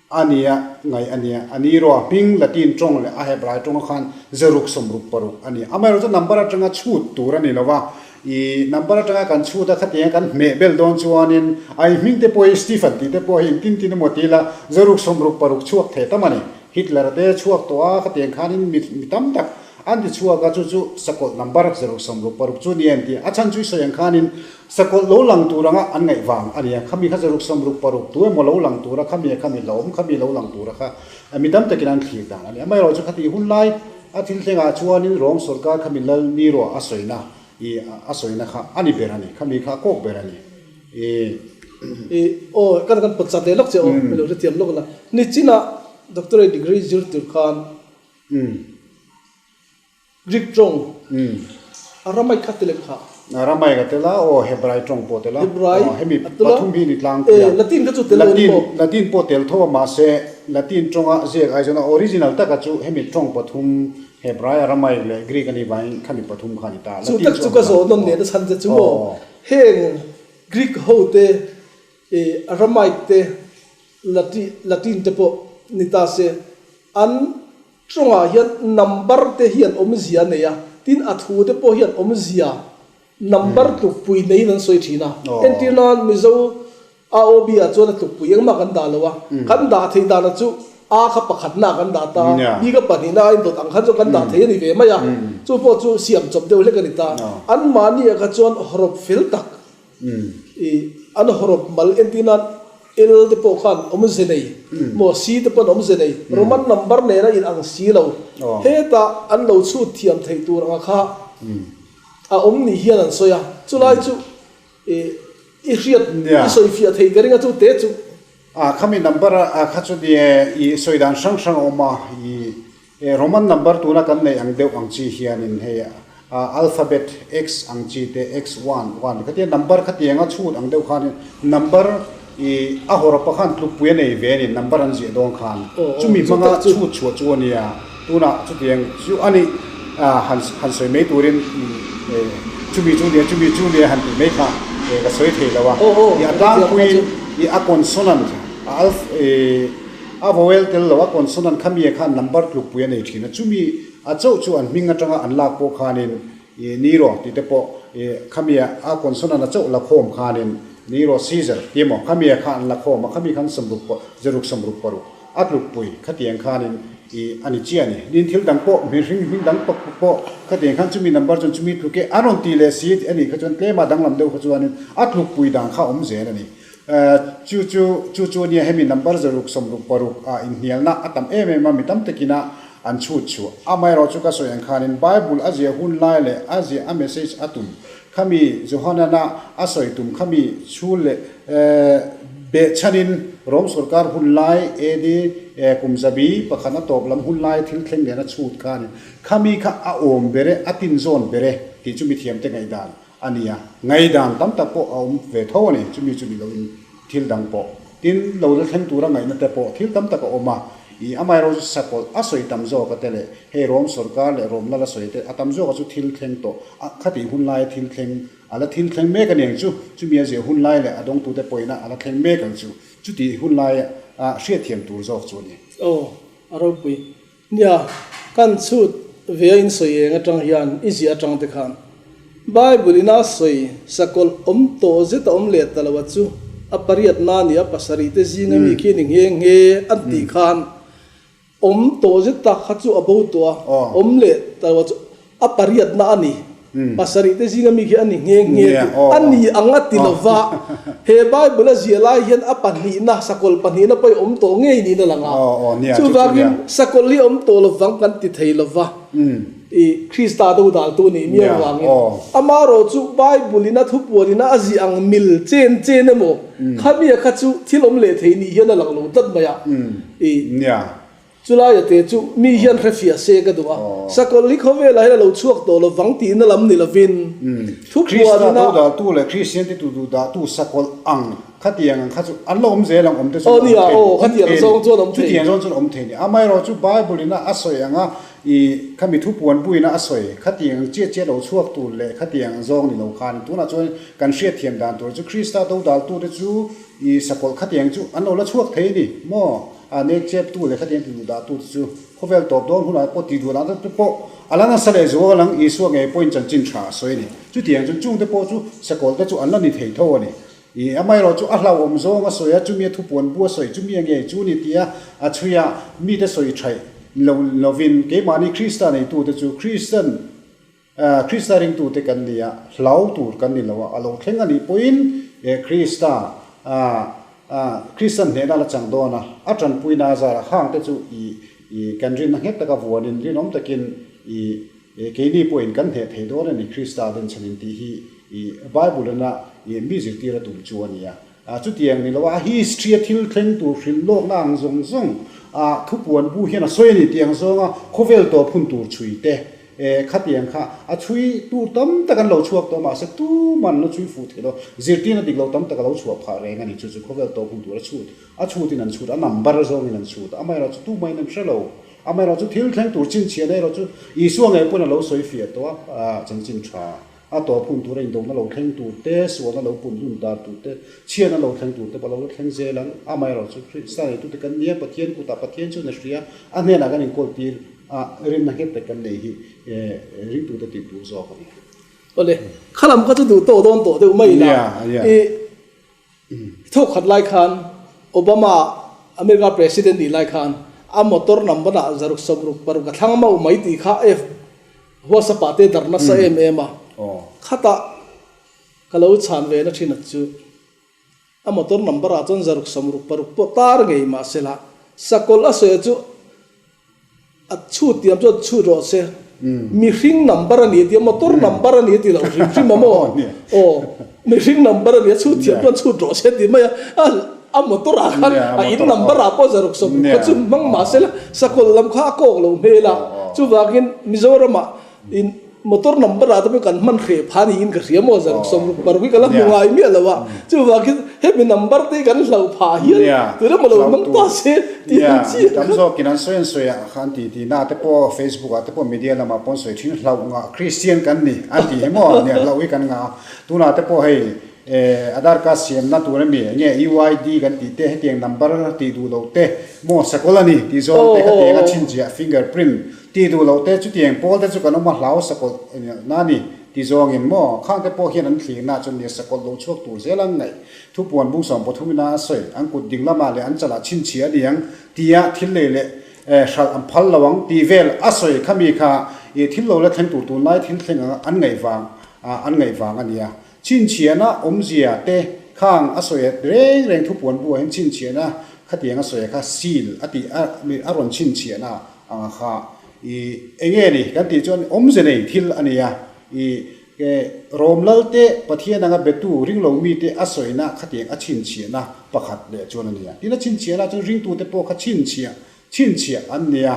a nia ngaih a nia. A ni rawh a hming Latin tawng leh a Hebrai tawnga khan 666 a ni. Amaherawhchu number atanga chhut tur a ni lo va, i number atanga kan chhut a khatianga kan hmeh bel dawn chuanin a i hming te pawh hi Stephen tih te pawh hi engtin tin emaw ti ila 666 chhuak thei tam a ni. Hitler te chhuak tawh a khatiang khanin mi tam tak. An ti chhuak a, chu chu sakawlh number 166 chu ni a an ti a. A chhan chu i sawi ang khanin sakawlh lo lang tur anga an ngaih vang a ni a. Khami kha 166 tu emaw lo lang tura khami a khami lo awm khami lo lang tura kha mi tam takin an thlir dan a ni. Amaherawhchu chu khati hun lai a thil thlengah chuanin Rom sorkar khami lal Nero a sawina i a sawina kha a ni ber a ni. Khami kha a kawk ber a ni. I. I aw kan kan pawt chat leh lawk che aw mi lo hrethiam lawk la. Nichinah doctorate degree zir tur khan Greek tawng Aramaic kha tel em kha? Aramaic a tel a, aw Hebrai tawng pawh a tel a. Hebrai Hemi a tel a. Pathum hi ni tlangpui a. Latin kha chu tel lo ni maw? Latin pawh tel tho a mahse Latin tawnga ziak ai chuan a original taka chu hemi tawng pathum Hebrai, Aramaic leh Greek a nih vangin khami pathum kha a ni ta. Chu tak chu ka zawh nawn leh na chhan che chu maw? Heng Greek ho te, Aramaic te, Latin te pawh ni ta se an Tawngah hian number te hian awmzia a nei a, tin a thu te pawh hian awmzia number tlukpui neiin an sawi thin a. Entir nan Mizo AOB ah chuan a tlukpui engmah kan dah lo a, kan dah theih dana chu A kha pakhatna kan dah ta, B kha pahnihna a indawt ang khan chuan kan dah thei a ni ve mai a, chu pawh chu siam chawp deuh hlek a ni ta. Anmahni ah kha chuan hawrawp fel tak I an hawrawp mal entir nan L te pawh khan awmze nei maw C te pawn awmze nei Roman number nena in ang si lo hetah an lo chhut thiam theih tur anga kha a awm ni hian an sawi a chulai chu i i hriat i sawi fiah thei ka ring a chu te chu. A khami number a kha chu ni e i sawi dan hrang hrang a awm a i He Roman number tuna kan neih ang deuh ang chi hianin hei alphabet X ang chi te X one one khatia number khatianga chhut ang deuh khanin number i a hawrawpa khan tlukpui a nei ve a ni number an ziah dawn khan chumi hmanga chhut chhuah chu a nia tunah chutiang chu a nih han han sawi mai turin chumi chu nia chumi chu nia han tih mai kha ka sawi thei lo a i a tlangpuiin i a consonant a alph i A vowel tel lo a consonant kha mi khan number tlukpui a nei thin a, chumi a chauh chu an hming atanga an lak pawh khanin i Nero tih te pawh i khami a consonant a chauh la khawm khanin Nero Caesar tih emaw khami kha an la khawm a, khami khan sawmruk pawh zaruk sawmruk paruk a tlukpui khatiang khanin i a ni chiah a ni. Nin thil dang pawh mihring hming dang pawh khatiang khan chumi number chuan chumi tluk e a rawn ti leh si a nih kha chuan tlema danglam deuh kha chuanin a tlukpui dan kha a awm zel a ni. Chu chu chu chu nia hemi number 166 ah inhnialna a tam em em a, mi tam takina an chhut chhuah. Amaherawh chu ka sawi ang khanin Bible a ziah hun lai leh a ziah a message a tum khami Johanana a sawi tum khami chhul leh behchhanin Rom sorkar hun lai AD kum zabi pakhat a tawp lam hun lai thil thleng nen a chhut khanin khami kha a awm ber e a tinzawn ber e tih chu mithiamte ngaihdan A ni a, ngaihdan tam tak pawh a awm ve tho a ni, chumi chu ni loin thil dang pawh. Tin, lo la thleng tura ngaihna te pawh thil tam tak a awm a, i amaherawh chu sakawlh a sawi tam zawk a te leh hei Rom sorkar leh Rom lal a sawi te a tam zawk a chu thil thleng tawh a, khatih hun laia thil thleng a la thil thleng mek a ni ang chu, chumi a ziah hun lai leh a dawngtute pawhin a la thleng mek ang chu, chutih hun laia hriatthiam tur zawk chu a ni. Aw, a ropui. Nia, kan chhut ve a insawi eng atang hian i ziah atang te khan Bible in a sawi sakawlh awm tawh zet a awm leh ta lo a chu a pariat na ni a pasarih te zinga mi khi ni nghe nghe an tih khan awm tawh zet tak kha chu a bo tawh a awm leh ta lo a chu A pariatna a ni. Pasarih te zinga mi khi a ni nghe nghe tih a ni ang a ti lova, he Bible a ziah lai hian a pahnihna, sakawlh pahnihna pawh hi awm tawh ngei niin a lang a. Chuvangin sakawlh hi awm tawh lovang kan ti thei lova, i Krista do daltu nih miau vangin. Amaherawh chu Bible in a thupuan ina a ziah ang mil chen chen emaw, khami a kha chu thil awm leh thei nih hian a lang lo tlat mai a. I. Chulaia te chu mi hian hrefiah se ka duh a, sakawlh hi khawvelah hian a lo chhuak tawh lo vang tihna lam ni lovin thu puanina. Krista dodaltu leh Kristian te tu duhdahtu sakawlh ang khatiang ang kha chu an la awm zel ang awm te chu an awm thei ni. Aw khatiang zawng chuan awm thei. Chutiang zawng chuan awm thei ni. Amaherawh chu Bible ina a sawi anga i khami thu puan buina a sawi khatiang ang chiah chiah lo chhuak tur leh khatiang ang zawng ni lo khan tunah chuan kan hriatthiam dan tur chu Krista dodaltu te chu i sakawlh khatiang chu an lo la chhuak thei ni maw? A nek chep tu leh khatiang ti duh dah tu te chu khawvel tawp dawn hunah pawh ti duh dan te pawh a la nasa leh zual ang Isua ngei pawhin chanchin tha a sawi a ni. Chutiang chuan chung te pawh chu sakawlh te chu an la ni thei tho a ni. I amaherawh chu a hlauhawm zawng a sawi a, chumi a thupuan bu a sawi, chumi a ngei chu ni tia a chhui a, mite sawi thaih Lo lovin keimahni Krista neitute chu Kristan Krista ringtute kan ni a, hlau tur kan ni lo a, a lo thleng a nih pawhin Krista Kristan hnehna la chang dawn a, a tanpuina a zarah hangte chu i kan rinna nghet taka vuanin rinawm takin i keini pawhin kan hneh thei dawn a ni Krista denchhanin tih hi i Bible ina mi zirtir a tum chu a ni a. Chutiang ni lo a, history a thil thleng tur hrilh lawkna ang zawng zawng a thupuan bu hian a sawi a ni tih ang zawnga khawvel tawp hun tur chhui te khatiang kha a chhui tur tam tak an lo chhuak tawh mahse tuman la chhui fuh thei lo, zirtirna dik lo tam tak a lo chhuah phah reng a ni. Chu chu khawvel tawp hun tur a chhut a chhutin an chhut a, number zawngin an chhut a, amaherawhchu tumahin an hre lo. Amaherawhchu thil thleng tur chhinchhiahna erawh chu Isua ngei pawn a lo sawi fiah tawh a, chanchin tha. A tawp hun tura indona lo thleng tur te, sualna lo pun hun dan tur te, chhiatna lo thleng tur te pawh a lo la thleng zel ang. Amaherawhchu Krista neitute kan nia, Pathian kutah Pathian chuan a hria, a hnenah kan inkawl tir a, rinna nghet tak kan nei hi ringtute tih tur zawk a ni. Awle, khalam kha chu duh tawh dawn tawh deuh mai ila, i thawkhat lai khan Obama America President nih lai khan a motor number ah zaruk sawmruk paruk a thlang mauh mai tih kha F. WhatsApp ah te darh nasa em em a, khatah ka lo chhan ve na thin a chu a motor number ah chuan zaruk sawmruk paruk pawh tar ngei mahsela sakawlh a sawi chu a chhut tiam chuan chhut rawh se mihring number a ni tia motor number a ni tih loh hrim hrim a maw aw mihring number a ni a chhut thiam chuan chhut rawh se tih mai a a motor ah khan a in number ah pawh zaruk sawm kha chu hmang mahse la sakawlh lam kha a kawk lo hmel a chuvangin Mizoram ah in motor number ah te pawh kan hman hreh pha niin ka hria maw zaruk sawm ruk paruk hi ka la hmu ngai miah lo a chuvangin hemi number te hi kan hlauh phah hian tuna maw lo hmang ta se tih ang chi a tam zawkin an sawi an sawi ah khan ti ti na te pawh Facebook ah te pawh media lamah pawh an sawi thin hlauh ngah Christian kan ni an tih hi maw nia hlauh hi kan ngah a tunah te pawh hei Aadhaar card siamna tur ami enge UID kan tih te hetiang number tih duh loh te maw sakawlh a ni tih zawng te khatiang a chhinchhiah finger print tih duh loh te chutiang pawl te chu kan awm a hlau sakawlh na a ni tih zawngin maw khang te pawh hian an thlirna chuan nia sakawlh lo chhuak tur zel an ngaih thupuan bung 13 ina a sawi an kut ding lamah leh an chalah chhinchhiah a ni ang tia thil lei leh hralh an phal lo ang tih vel a sawi khami kha ih thil lo la thleng tur tunlai thil thleng ang an ngaih vang an ngaih vang a nia. Chhinchhiahna awmzia te khang a sawi reng reng thupuan buah hian chhinchhiahna khatiang a sawi kha seal a tih a a rawn chhinchhiahna ang kha i enge ni kan tih chuan awmze nei thil a ni a i Rom lal te Pathian anga betu ringlo mite a sawina khatiang a chhinchhiahna pakhat leh chuan a ni a. Tin a chhinchhiahna chuan ringtute pawh kha chhinchhiah chhinchhiah an ni a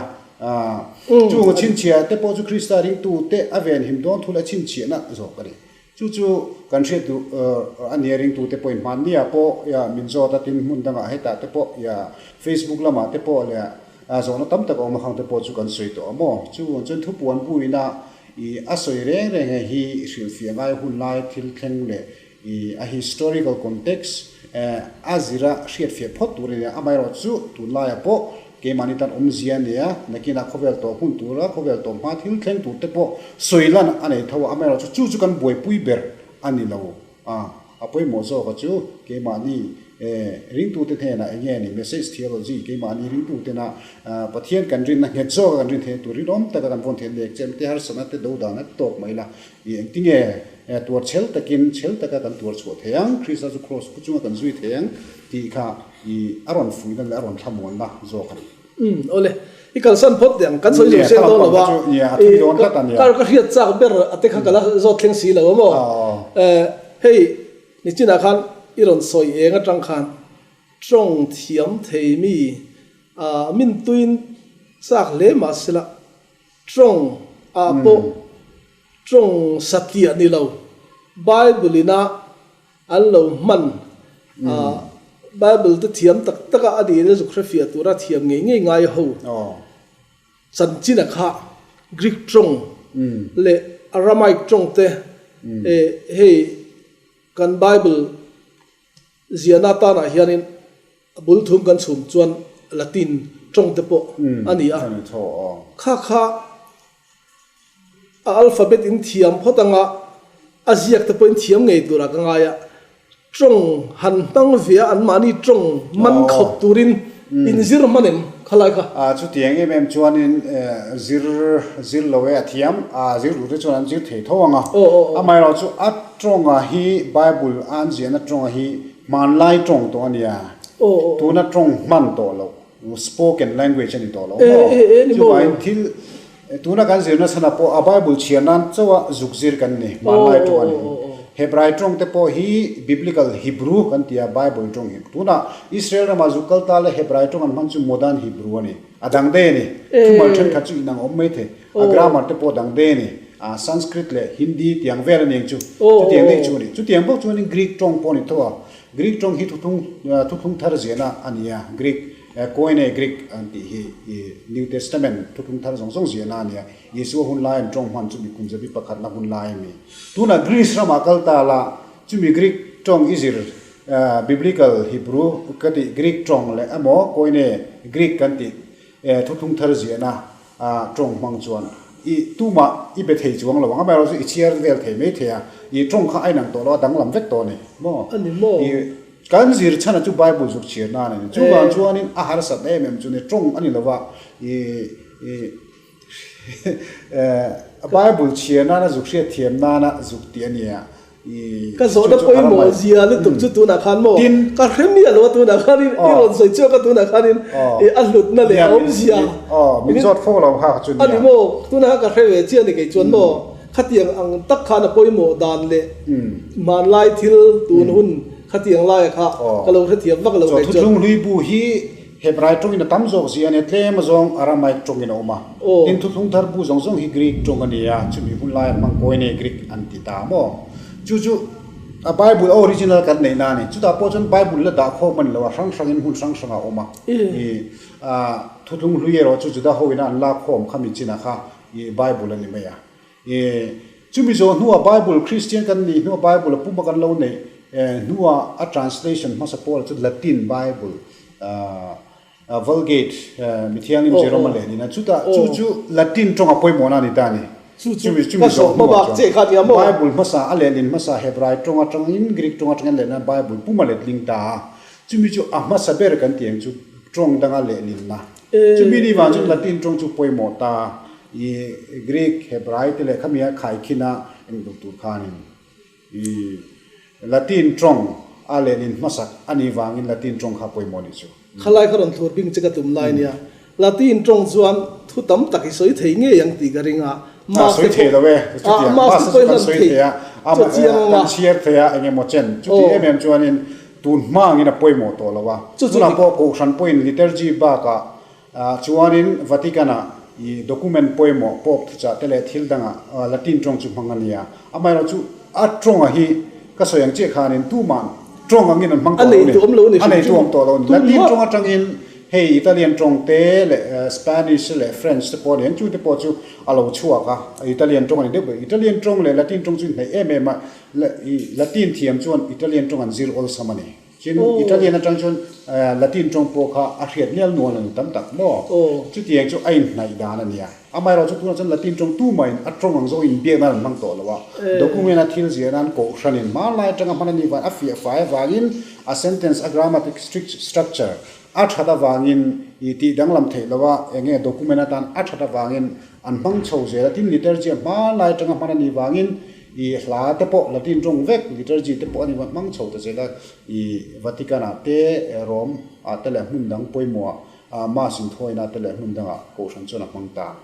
chung a chhinchhiah te pawh chu Krista ringtute a venhim dawn thu leh chhinchhiahna zawk a ni. Chu chu kan hriat duh a nia ringtute pawhin hmannia pawh ia min zawt a tin hmun dangah hetah te pawh ia Facebook lamah te pawh leh zawhna tam tak a awm ang te pawh chu kan sawi tawh a maw? Chu ang chuan thupuan buina i a sawi reng reng hei hi hrilhfiah ngai hun lai thil thleng leh i a historical context a zira hriatfiah phawt tur a nia amaherawh chu tunlaiah pawh Keimahni tan awmzia a nia, nakinah khawvel tawp hun tura khawvel tawp hma thil thleng tur te pawh sawi lan a nei tho a, amaherawhchu chu chu kan buaipui ber a ni lo a, a pawimawh zawka chu keimahni ringtute hnenah eng nge ni message theology keimahni ringtutena Pathian kan rinna nghet zawka kan rin theihna tur rinawm taka kan vawn theihna leh chem te harsatna te do dan a tawk mai la i engtinge tuar chhel takin chhel taka kan tuar chhuah thei ang Krista chu cross pu chunga kan zui thei ang tih kha I a rawn fuihna leh a rawn thlamuanna zawk a ni. Umm awle, i kalsan phawt teh ang, kan sawi zo sel dawn lo a, i kar ka hriat chak ber a te kha ka la zawt thleng si lo a maw? Hei nichinah khan i rawn sawi eng atang khan tawng thiam thei mi min tuin chak hle mahsela tawng ah pawh tawng satliah ni lo Bible ina An lo hman a, Bible te thiam tak taka a nih na zuk hrefiah tura thiam ngei ngei ngai ho chanchin a kha Greek tawng leh Aramaic tawng te hei kan Bible ziahna atanah hianin a bul thum kan chhum chuan Latin tawng te pawh a ni a, kha kha A alphabet in thiam phawt anga a ziak te pawhin thiam ngei turah ka ngai a, tawng han hmang ve a anmahni tawng man khawp turin In zir hman em khalai kha? A chutiang em em chuanin zir zir lo e a thiam a zir duh te chuan an zir thei tho ang a. Amaherawh chu a tawnga hi Bible a an ziahna tawnga hi hmanlai tawng tawh a nia. Tuna tawng hman tawh loh spoken language a ni tawh lo maw? Chuvangin thil Tuna kan zirna chhanah pawh a Bible chhiar nan chauha zuk zir kan ni, hmanlai tawng a ni. Hebrai tawng te pawh hi Biblical Hebrew kan ti a, Bible tawng hi. Tunah Israel ramah zuk kal ta leh Hebrai tawng an hman chu Modern Hebrew a ni. A dang daih a ni. Thumal thenkhat chu inang awm mai thei. A grammar te pawh dang daih a ni. A Sanskrit leh Hindi tiang vel a ni ang chu. Chutiang daih chu a ni. Chutiang bawk chuanin Greek tawng pawh a ni tho a. Greek tawng hi thuthlung thuthlung thar ziahna a ni a, Greek. Koine Greek an tih hi i New Testament thuthlung thar zawng zawng ziahna a nia. Isua hun lai an tawng hman chumi kum zabi pakhatna hun lai a ni. Tunah Greece ramah kal ta la, chumi Greek tawng i zir Biblical Hebrew ka tih Greek tawng leh emaw Koine Greek kan tih thuthlung thar ziahna tawng hmang chuan i tumah i be thei chuang lo ang. Amaherawhchu i chhiar vel thei mai thei a, i tawng kha a inang tawh lo a, danglam vek tawh a ni maw? A ni maw? Kan zir chhanah chu Bible zuk chhiar nan a ni. Chuvang chuanin a harsat em em chu ni tawng a ni lo va, i i Bible chhiar nana zuk hriat thiam nana zuk tih a ni a, i Ka zawhna pawimawh zia lutuk chu tunah khan maw ka hre miah lo a tunah khanin i rawn sawi chhuak a tunah khanin i a hlutna leh a awmzia min zawt fo lo kha chu nia. A ni maw tunah khan ka hre ve chiah a ni kei chuan maw khatiang ang tak khan a pawimawh dan leh hmanlai thil tun hun Khatiang laia kha ka lo hrethiam vak lo kei chuan. Thuthlung hlui bu hi Hebrai tawngin a tam zawk zia a nia, tlem azawng Aramaic tawngin a awm a. Tin, thuthlung thar bu zawng zawng hi Greek tawng a ni a, chumi hun laia hmang Koine Greek an ti ta maw? Chu chu a Bible a original kan neihna a ni. Chutah pawh chuan Bible la dah khawm a ni lo a, hrang hrangin hmun hrang hrangah a awm a. I thuthlung hlui erawh chu Juda hoin a an lak khawm khami chinah kha i Bible a ni mai a. E, chumi zawh hnuah Bible Christian kan nih hnuah Bible a puma kan lo neih hnuah a translation hmasa pawlah chu Latin Bible Vulgate Mithianghlim Jerome a lehlin a, chutah chu chu Latin tawnga pawimawhna a ni ta a ni. Chumi chumi zawh hnuah chuan Bible hmasa a lehlin hmasa Hebrai tawng atangin Greek tawng atangin a lehlin a Bible puma letling ta a, chumi chu a hmasa ber kan tih ang chu tawng danga lehlinna. Chumi ni vang chuan Latin tawng chu pawimawh ta a. I Greek, Hebrai te leh khami a khaikhin a eng duh tur khanin i Latin tawng a lehlin hmasak a nih vangin Latin tawng kha pawimawh nih chu. Khalai kha rawn thlur bing che ka tum lai nia. Latin tawng chuan thu tam tak i sawi thei ngei ang tih ka ring a. A sawi thei lo e, chutiang mass te chu kan sawi thei a, kan chhiar thei a eng emaw chen. Chuti em em chuanin tun hmangin a pawimawh tawh lo a. Tunah pawh Kohhran pawhin liturgy bakah Chuanin Vatican-ah i document pawimawh Pope thuchah te leh thil dangah Latin tawng chu hmang a ni a. Amaherawhchu a tawnga hi ka sawi ang chiah khanin tuma'n tawng angin an hmang tawh lo ni. A neitu awm tawh lo ni. Latin tawng atangin hei Italian tawng te leh Spanish leh French te pawh a ni ang chu te pawh chu a lo chhuak a. Italian tawng a ni deuh ber. Italian tawng leh Latin tawng chu inhnaih em em a. Latin thiam chuan Italian tawng an zir awlsam a ni. Tin, Italian atang chuan Latin tawng pawh kha a hriat mial nual a ni tam tak maw? Chutiang chu a inhnaih dan a nia. Amaherawhchu tunah chuan Latin tawng tumahin a tawng ang zawng inbiak nan an hmang tawh lo a. Document a thil ziah nan kohhranin hmanlai atanga hman a nih vangin a fiah fai avangin a sentence a grammatic structure a that avangin i tih danglam theih lo a, eng nge document atan a that avangin an hmang chho zel a. Tin, liturgy a hmanlai atanga hman a nih vangin I hla te pawh Latin tawng vek, liturgy te pawh a ni va hmang chho ta zel a, i Vatican ah te, Rome ah te leh hmun dang pawimawh ah Mass inthuaina te leh hmun dangah Kohhran chuan a hmang ta.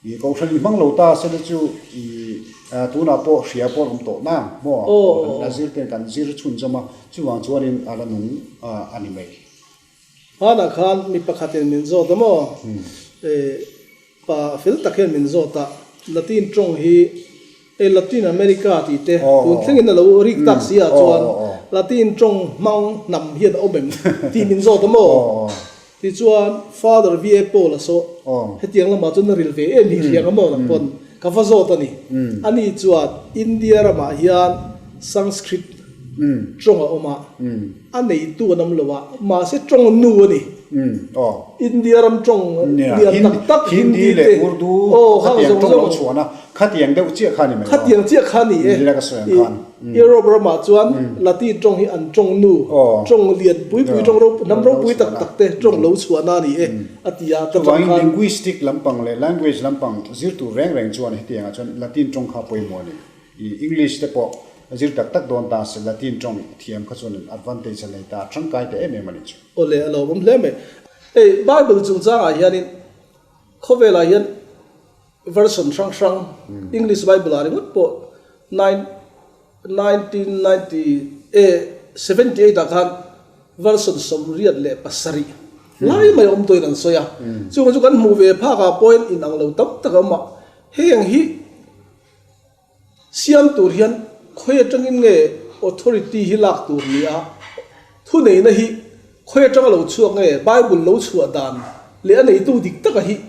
I Kohhran in hmang lo ta se te chu i tunah pawh hria pawh an awm tawh nang maw? Kohhran a zir ten kan zir chhunzawm a, chuvang chuanin a la nung a ni mai. Hmanah khan mi pakhatin min zawt a maw? Pa fel tak hian min zawt a, Latin tawng hi hei Latin America tih te tun thlengin a lo rik tak si ah chuan Latin tawng hmang hnam hian a awm em tih min zawt a maw? Tichuan Father VA Paul a saw hetiang lamah chuan a ril ve em hi hriang a maw nang pawn ka va zawt a ni. Ani chuan India ramah hian Sanskrit tawng a awm a, a neitu an awm lo a, mahse tawng nu a ni. India ram tawng lian tak tak Hindi te, aw khang zawng zawng. Khatiang deuh chiah kha ni mai aw. Khatiang chiah kha ni e. Nila ka sawi ang khan. Europe ramah chuan Latin tawng hi an tawng nu, tawng lian pui pui, tawng ropui, hnam ropui tak tak te tawng lo chhuahna a ni e a ti a. Ta tawng Chuvangin khan. linguistic lampang leh language lampang zir tur reng reng chuan hetiangah chuan Latin tawng kha pawimawh a ni. I English te pawh zir tak tak dawn ta se Latin tawng thiam kha chuan advantage a nei ta, tangkai ta em em a ni chu. Awle a lo awm hle mai. Hei Bible chungchangah hianin khawvelah hian Version hrang hrang English Bible ah ringawt pawh nine 1978 ah khan version 87 lai mai awm tawhin an sawi a. Chungah chu kan hmuh ve phak ah pawhin inang lo tam tak a awm a. Heng hi Siam tur hian khawi atangin nge authority hi lak tur ni a, thuneihna hi khawi atanga lo chhuak nge Bible lo chhuah dan leh a neitu dik taka hi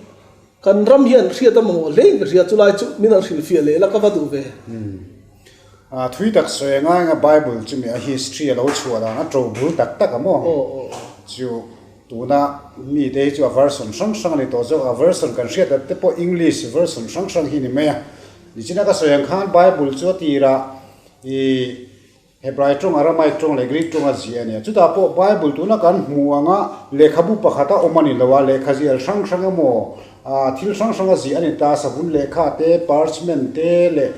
kan ram hian hriat a mamawh hle in ka hria, chulai chu min han hrilhfiah leh la ka va duh ve. Thui tak sawi a ngai anga Bible chu mi a history a lo chhuah dan a to bul tak tak a maw chu. Tuna mite hi chu a version hrang hrang a ni tawh zawk, a version kan hriat dat te pawh English version hrang hrang hi ni mai a. Nichina ka sawi ang khan Bible chu a tirah i Hebrai tawng, Aramaic tawng leh Greek tawng a ziah a ni a. Chutah pawh Bible tuna kan hmuh anga lehkhabu pakhat a awm a ni lo a, lehkha zial hrang hrang emaw thil hrang hrang a ziah a ni ta, savun lehkha te, parchment te leh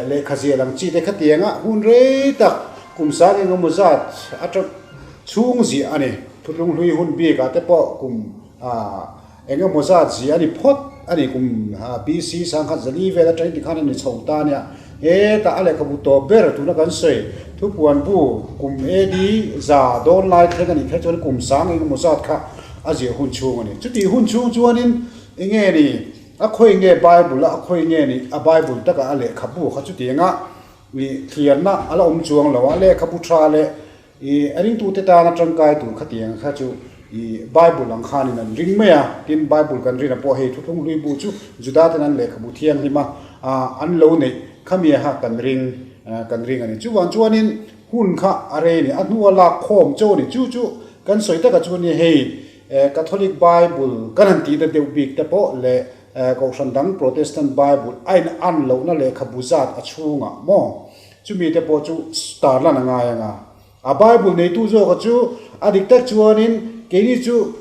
lehkha zial ang chi te khatianga hun rei tak kum sang engemaw zat atang Chhung ziah a ni. Thutlung hlui hun bikah te pawh kum eng emaw zat ziah a ni phawt a ni. Kum BC 1004 vel atangin tikhan a ni chho ta a nia. Hetah a lehkhabu tawp ber tuna kan sawi Thupuan bu kum AD 100 dawn lai thleng a nih kher chuan kum sang eng emaw zat kha a ziah hun chhung a ni. Chutih hun chhung chuanin eng nge ni a khawi nge Bible a, a khawi nge ni a Bible takah a lehkhabu kha chutianga thliarna a la awm chuang lo a, lehkhabu tha leh I a ringtute tana tangkai tur khatiang kha chu i Bible ang khanin an ring mai a, tin Bible kan rin a pawh hei Thuthlung Hlui bu chu Juda ten an lehkhabu thianghlim a, an lo neih khamia kha kan ring kan ring a ni. Chuvang chuanin hun kha a rei a ni, a hnua lak khawm cho a ni. Chu chu kan sawi taka chu ni hei Catholic Bible kan han tihna deuh bik te pawh leh Kohhran dang Protestant Bible a in an lohna lehkhabu zat a chhungah maw? Chumi te pawh chu tar lan a ngai ang a. A Bible neitu zawka chu a dik tak chuanin keini chu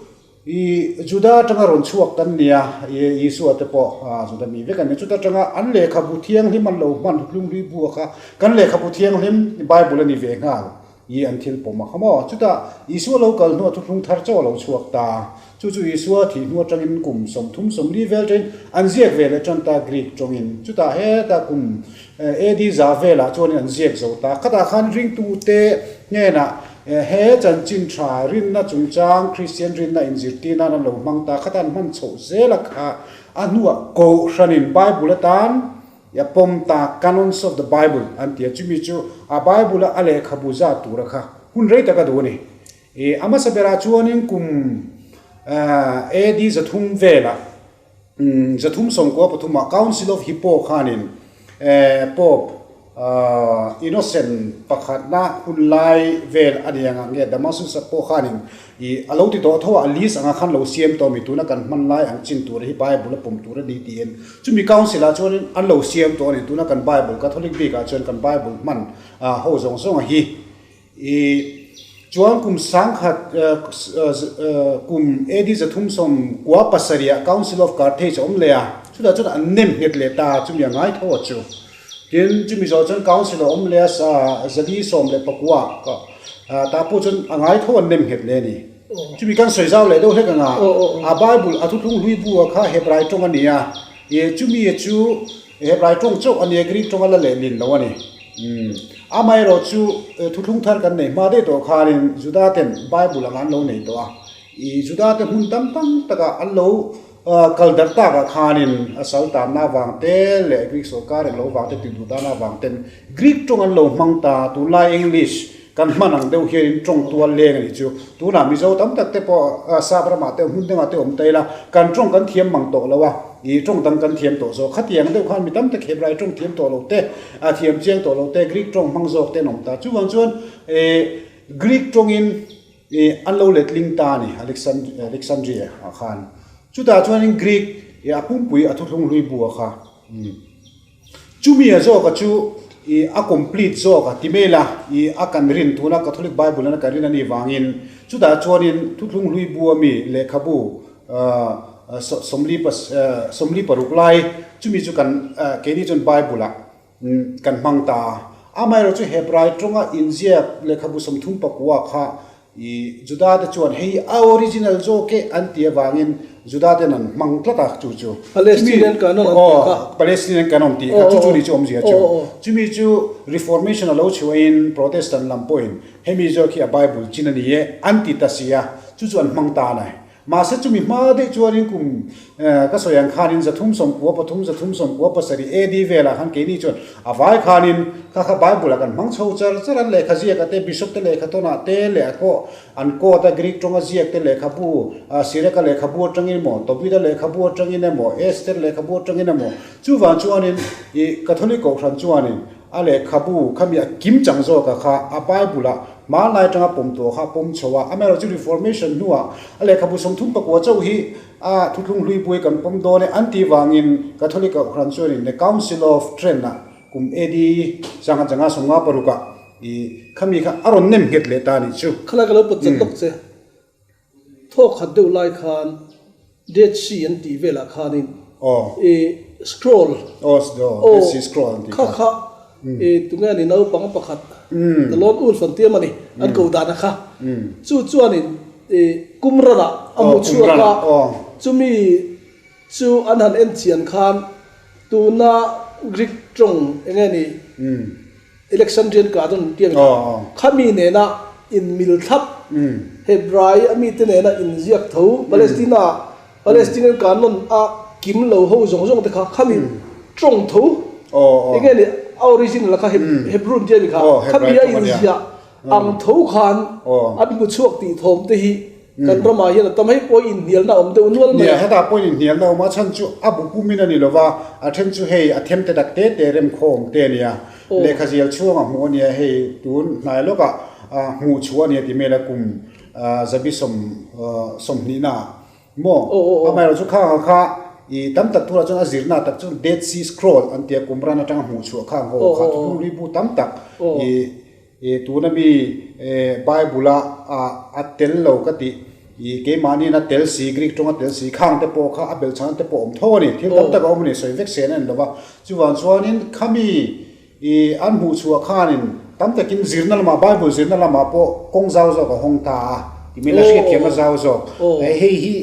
i Juda atanga rawn chhuak kan ni a, i Isua te pawh Juda mi vek an ni. Chuta tanga an lehkhabu thianghlim an lo hman hlunghlui bu a kha kan lehkhabu thianghlim Bible a ni ve nghal i an thil pawm a kha maw. Chutah Isua lo kal hnuah thuthlung thar chaw a lo chhuak ta. Chu chu Isua thih hnu atangin kum 30 40 vel ṭain an ziak ve leh ṭan ta Greek ṭawngin. Chutah heta kum AD 100 velah chuanin an ziak zo ta. Khatah khan ringtute hnenah he chanchin ṭha rinna chungchang Kristian rinna inzirtir nan an lo hmang ta. Khatah an hman chhoh zel a kha a hnuah Kohhranin Bible atan a pawm ta, Canons of the Bible an ti a. Chumi chu a Bible a lehkhabu zat tura kha hun rei tak a duh a ni. I a hmasa berah chuanin kum AD 300 velah 393 ah Council of Hippo khanin Pope Innocent pakhatna hun lai vel a ni ang nge Damasus pawh khanin i a lo ti tawh tho a, a list anga khan lo siam tawh a mi tuna kan hman lai ang chin tur hi Bible a pawm tur a ni tiin chumi Council ah chuanin an lo siam tawh a ni. Tuna kan Bible Catholic bikah chuan kan Bible hman ho zawng zawng a hi I chuan kum 1000 kum AD 397 ah Council of Carthage a awm leh a, chutah chuan an nem nghet leh ta a, chumi a ngai tho a chu. Tin, chumi zawh chuan Council a awm leh a, 419 ah tah pawh chuan a ngai tho an nem nghet leh a ni. Chumi kan sawi zau leh deuh hlek ang a, a Bible a thuthlung hlui bu ah kha Hebrai tawng a ni a, chumi chu Hebrai tawng chauh a ni a, Greek tawng a la lehlin lo a ni. Amaherawh chu thuthlung thar kan nei hma daih tawh khanin Juda ten Bible anga an lo nei tawh a, i Juda te hmun tam tam takah an lo kal darh takah khanin a sal tanna avang te leh Greek sawrkar eng lo vang te tih duh dana avang ten Greek tawng an lo hmang ta, tunlai English kan hman ang deuh hianin tawng tual leng a nih chu. Tunah Mizo tam tak te pawh Sap ramah te hmun dangah te awm ta ila kan tawng kan thiam mang tawh lo a, i tawng dang kan thiam tawh zawk. Khatiang deuh khan mi tam tak Hebrai tawng thiam tawh lo te, a thiam chiang tawh lo te, Greek tawng hmang zawk te an awm ta. Chuvang chuan Greek tawngin an lo letling ta a ni Alexandria ah khan. Chutah chuanin Greek a pumpui a thuthlung hlui bu a kha. Chumi a zawka chu i a complete zawk a ti mai la, i a kan rin tuna Catholic Bible an kan rin a nih vangin chutah chuanin Thuthlung Hlui bu ami lehkhabu 46 lai chumi chu kan keini chuan Bible ah kan hmang ta a. Amaherawhchu Hebrai tawnga inziak lehkhabu 39 kha I Juda te chuan hei a original zawk e an ti avangin Juda ten an hmang tlat a chu chu. Palestinian Canon an tih kha. Palestinian Canon tih kha chu chu ni chu awmzia chu. Chumi chu Reformation a lo chhuahin Protestant lam pawhin hemi zawk hi a Bible chin a ni e an ti ta si a, chu chu an hmang ta a ni. Mahse chumi hma daih chuanin kum ka sawi ang khanin 393, 397 AD velah khan keini chuan a vai khanin kha kha Bible ah kan hmang chho char char an lehkha ziak te Bishop te lehkha tawnah te leh a kawh an court a Greek tawnga ziak te lehkhabu Sireka lehkhabu atangin emaw Tobit-a lehkhabu atangin emaw Esther lehkhabu atangin emaw chuvang chuanin ih Catholic kohhran chuanin A lehkhabu khami a kim chang zawk a kha a Bible ah hmanlai atanga pawm tawh kha a pawm chho a, amaherawhchu Reformation hnuah a lehkhabu 34 chauh hi a thuthlung hlui buai kan pawm dawn e an tih vangin Catholic Kohhran chuanin The Council of Trent ah kum AD 1956 ah i khami kha a rawn nem nghet leh ta a nih chu. Khalai ka lo pawt chat tawk che. Thawk khat deuh lai khan Dead Sea an tih velah khanin i scroll aw Dead Sea Scroll an tih kha kha i tunge ni naupang pakhat the lone wolf an ti em a ni an ko dan a kha chu chuanin i Qumran ah a hmu chhuak a chumi chu an han en chian khan tuna Greek tawng enge ni Alexandrian Canon an tih a ni kha. Khami nena inmil thlap, Hebrai a mite nena inziak tho, Palestina Palestinian Canon a kim lo ho zawng zawng te kha khami tawng tho, eng nge ni a original a kha Hebrew an tih a ni kha, khami a inziah ang tho khan an hmu chhuak tih thawm te hi Kan ramah hian a tam hei pawh inhnialna a awm deuh nual mai a. Nia, hetah pawhin inhnialna a awm a, chhan chu a bu pumin a ni lo va, a then chu hei a them te tak te te remkhawm te a nia, lehkha zial chhuanga hmuh a nia, hei tun hnai lawkah hmuh chhuah a nia ti mela kum zabi sawm sawmhnihna ah maw? Amaherawhchu chu khang ang kha i tam tak turah chuan a zirna tak chuan Dead Sea Scroll an tia kum ran atanga hmuh chhuah khang ho kha thuthlung hlui bu tam tak i I tuna mi Bible a a tel lo ka tih, i keimahniin a tel si, Greek tawng a tel si, khang te pawh kha a belh chhan te pawh awm tho a ni. Thil tam tak a awm a ni, sawi vek sen a ni lo va. Chuvang chuanin khami i an hmuh chhuah khanin tam takin zirna lamah, Bible zirna lamah pawh kawng zau zawk a hawng ta a, ti mai la hriatthiamna zau zawk. Hei hi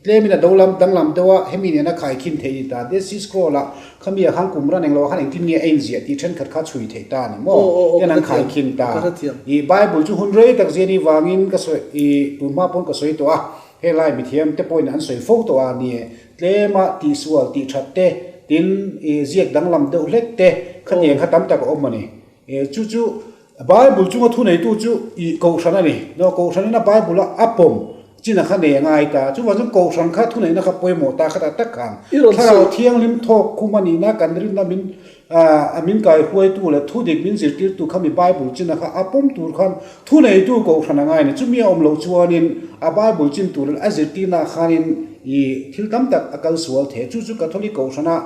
Tlemin a do lam danglam deuh a, hemi nena khaikhin theih ni ta. Dead Sea Scroll ah khami ah khan kum ran englo ah khan engtin nge a inziah tih thenkhat kha chhui theih ta a ni maw? Tian an khaikhin ta. I Bible chu hun rei tak zia ni vangin ka sawi i tun hma pawn ka sawi tawh a, helai mithiam te pawhin an sawi fo tawh a ni e. Tlema tihsual tih that te, tin i ziak danglam deuh hlek te khatiang kha tam tak a awm a ni. Chu chu Bible chunga thuneitu chu i Kohhran a ni. No, Kohhranin a Bible a a pawm chin a kha nei a ngai ta. Chuvang chuan Kohhran kha thuneihna kha pawimawh ta khatah tak khan Thlarau Thianghlim thawk khum a nihna kan rinna min a min kaihruaitu leh thudik min zirtirtu kha mi Bible chin a kha a pawm tur khan thuneitu Kohhran a ngai a ni. Chumi a awm loh chuanin a Bible chin tur a zirtirnaah khanin i thil tam tak a kal sual thei. Chu chu Catholic Kohhrana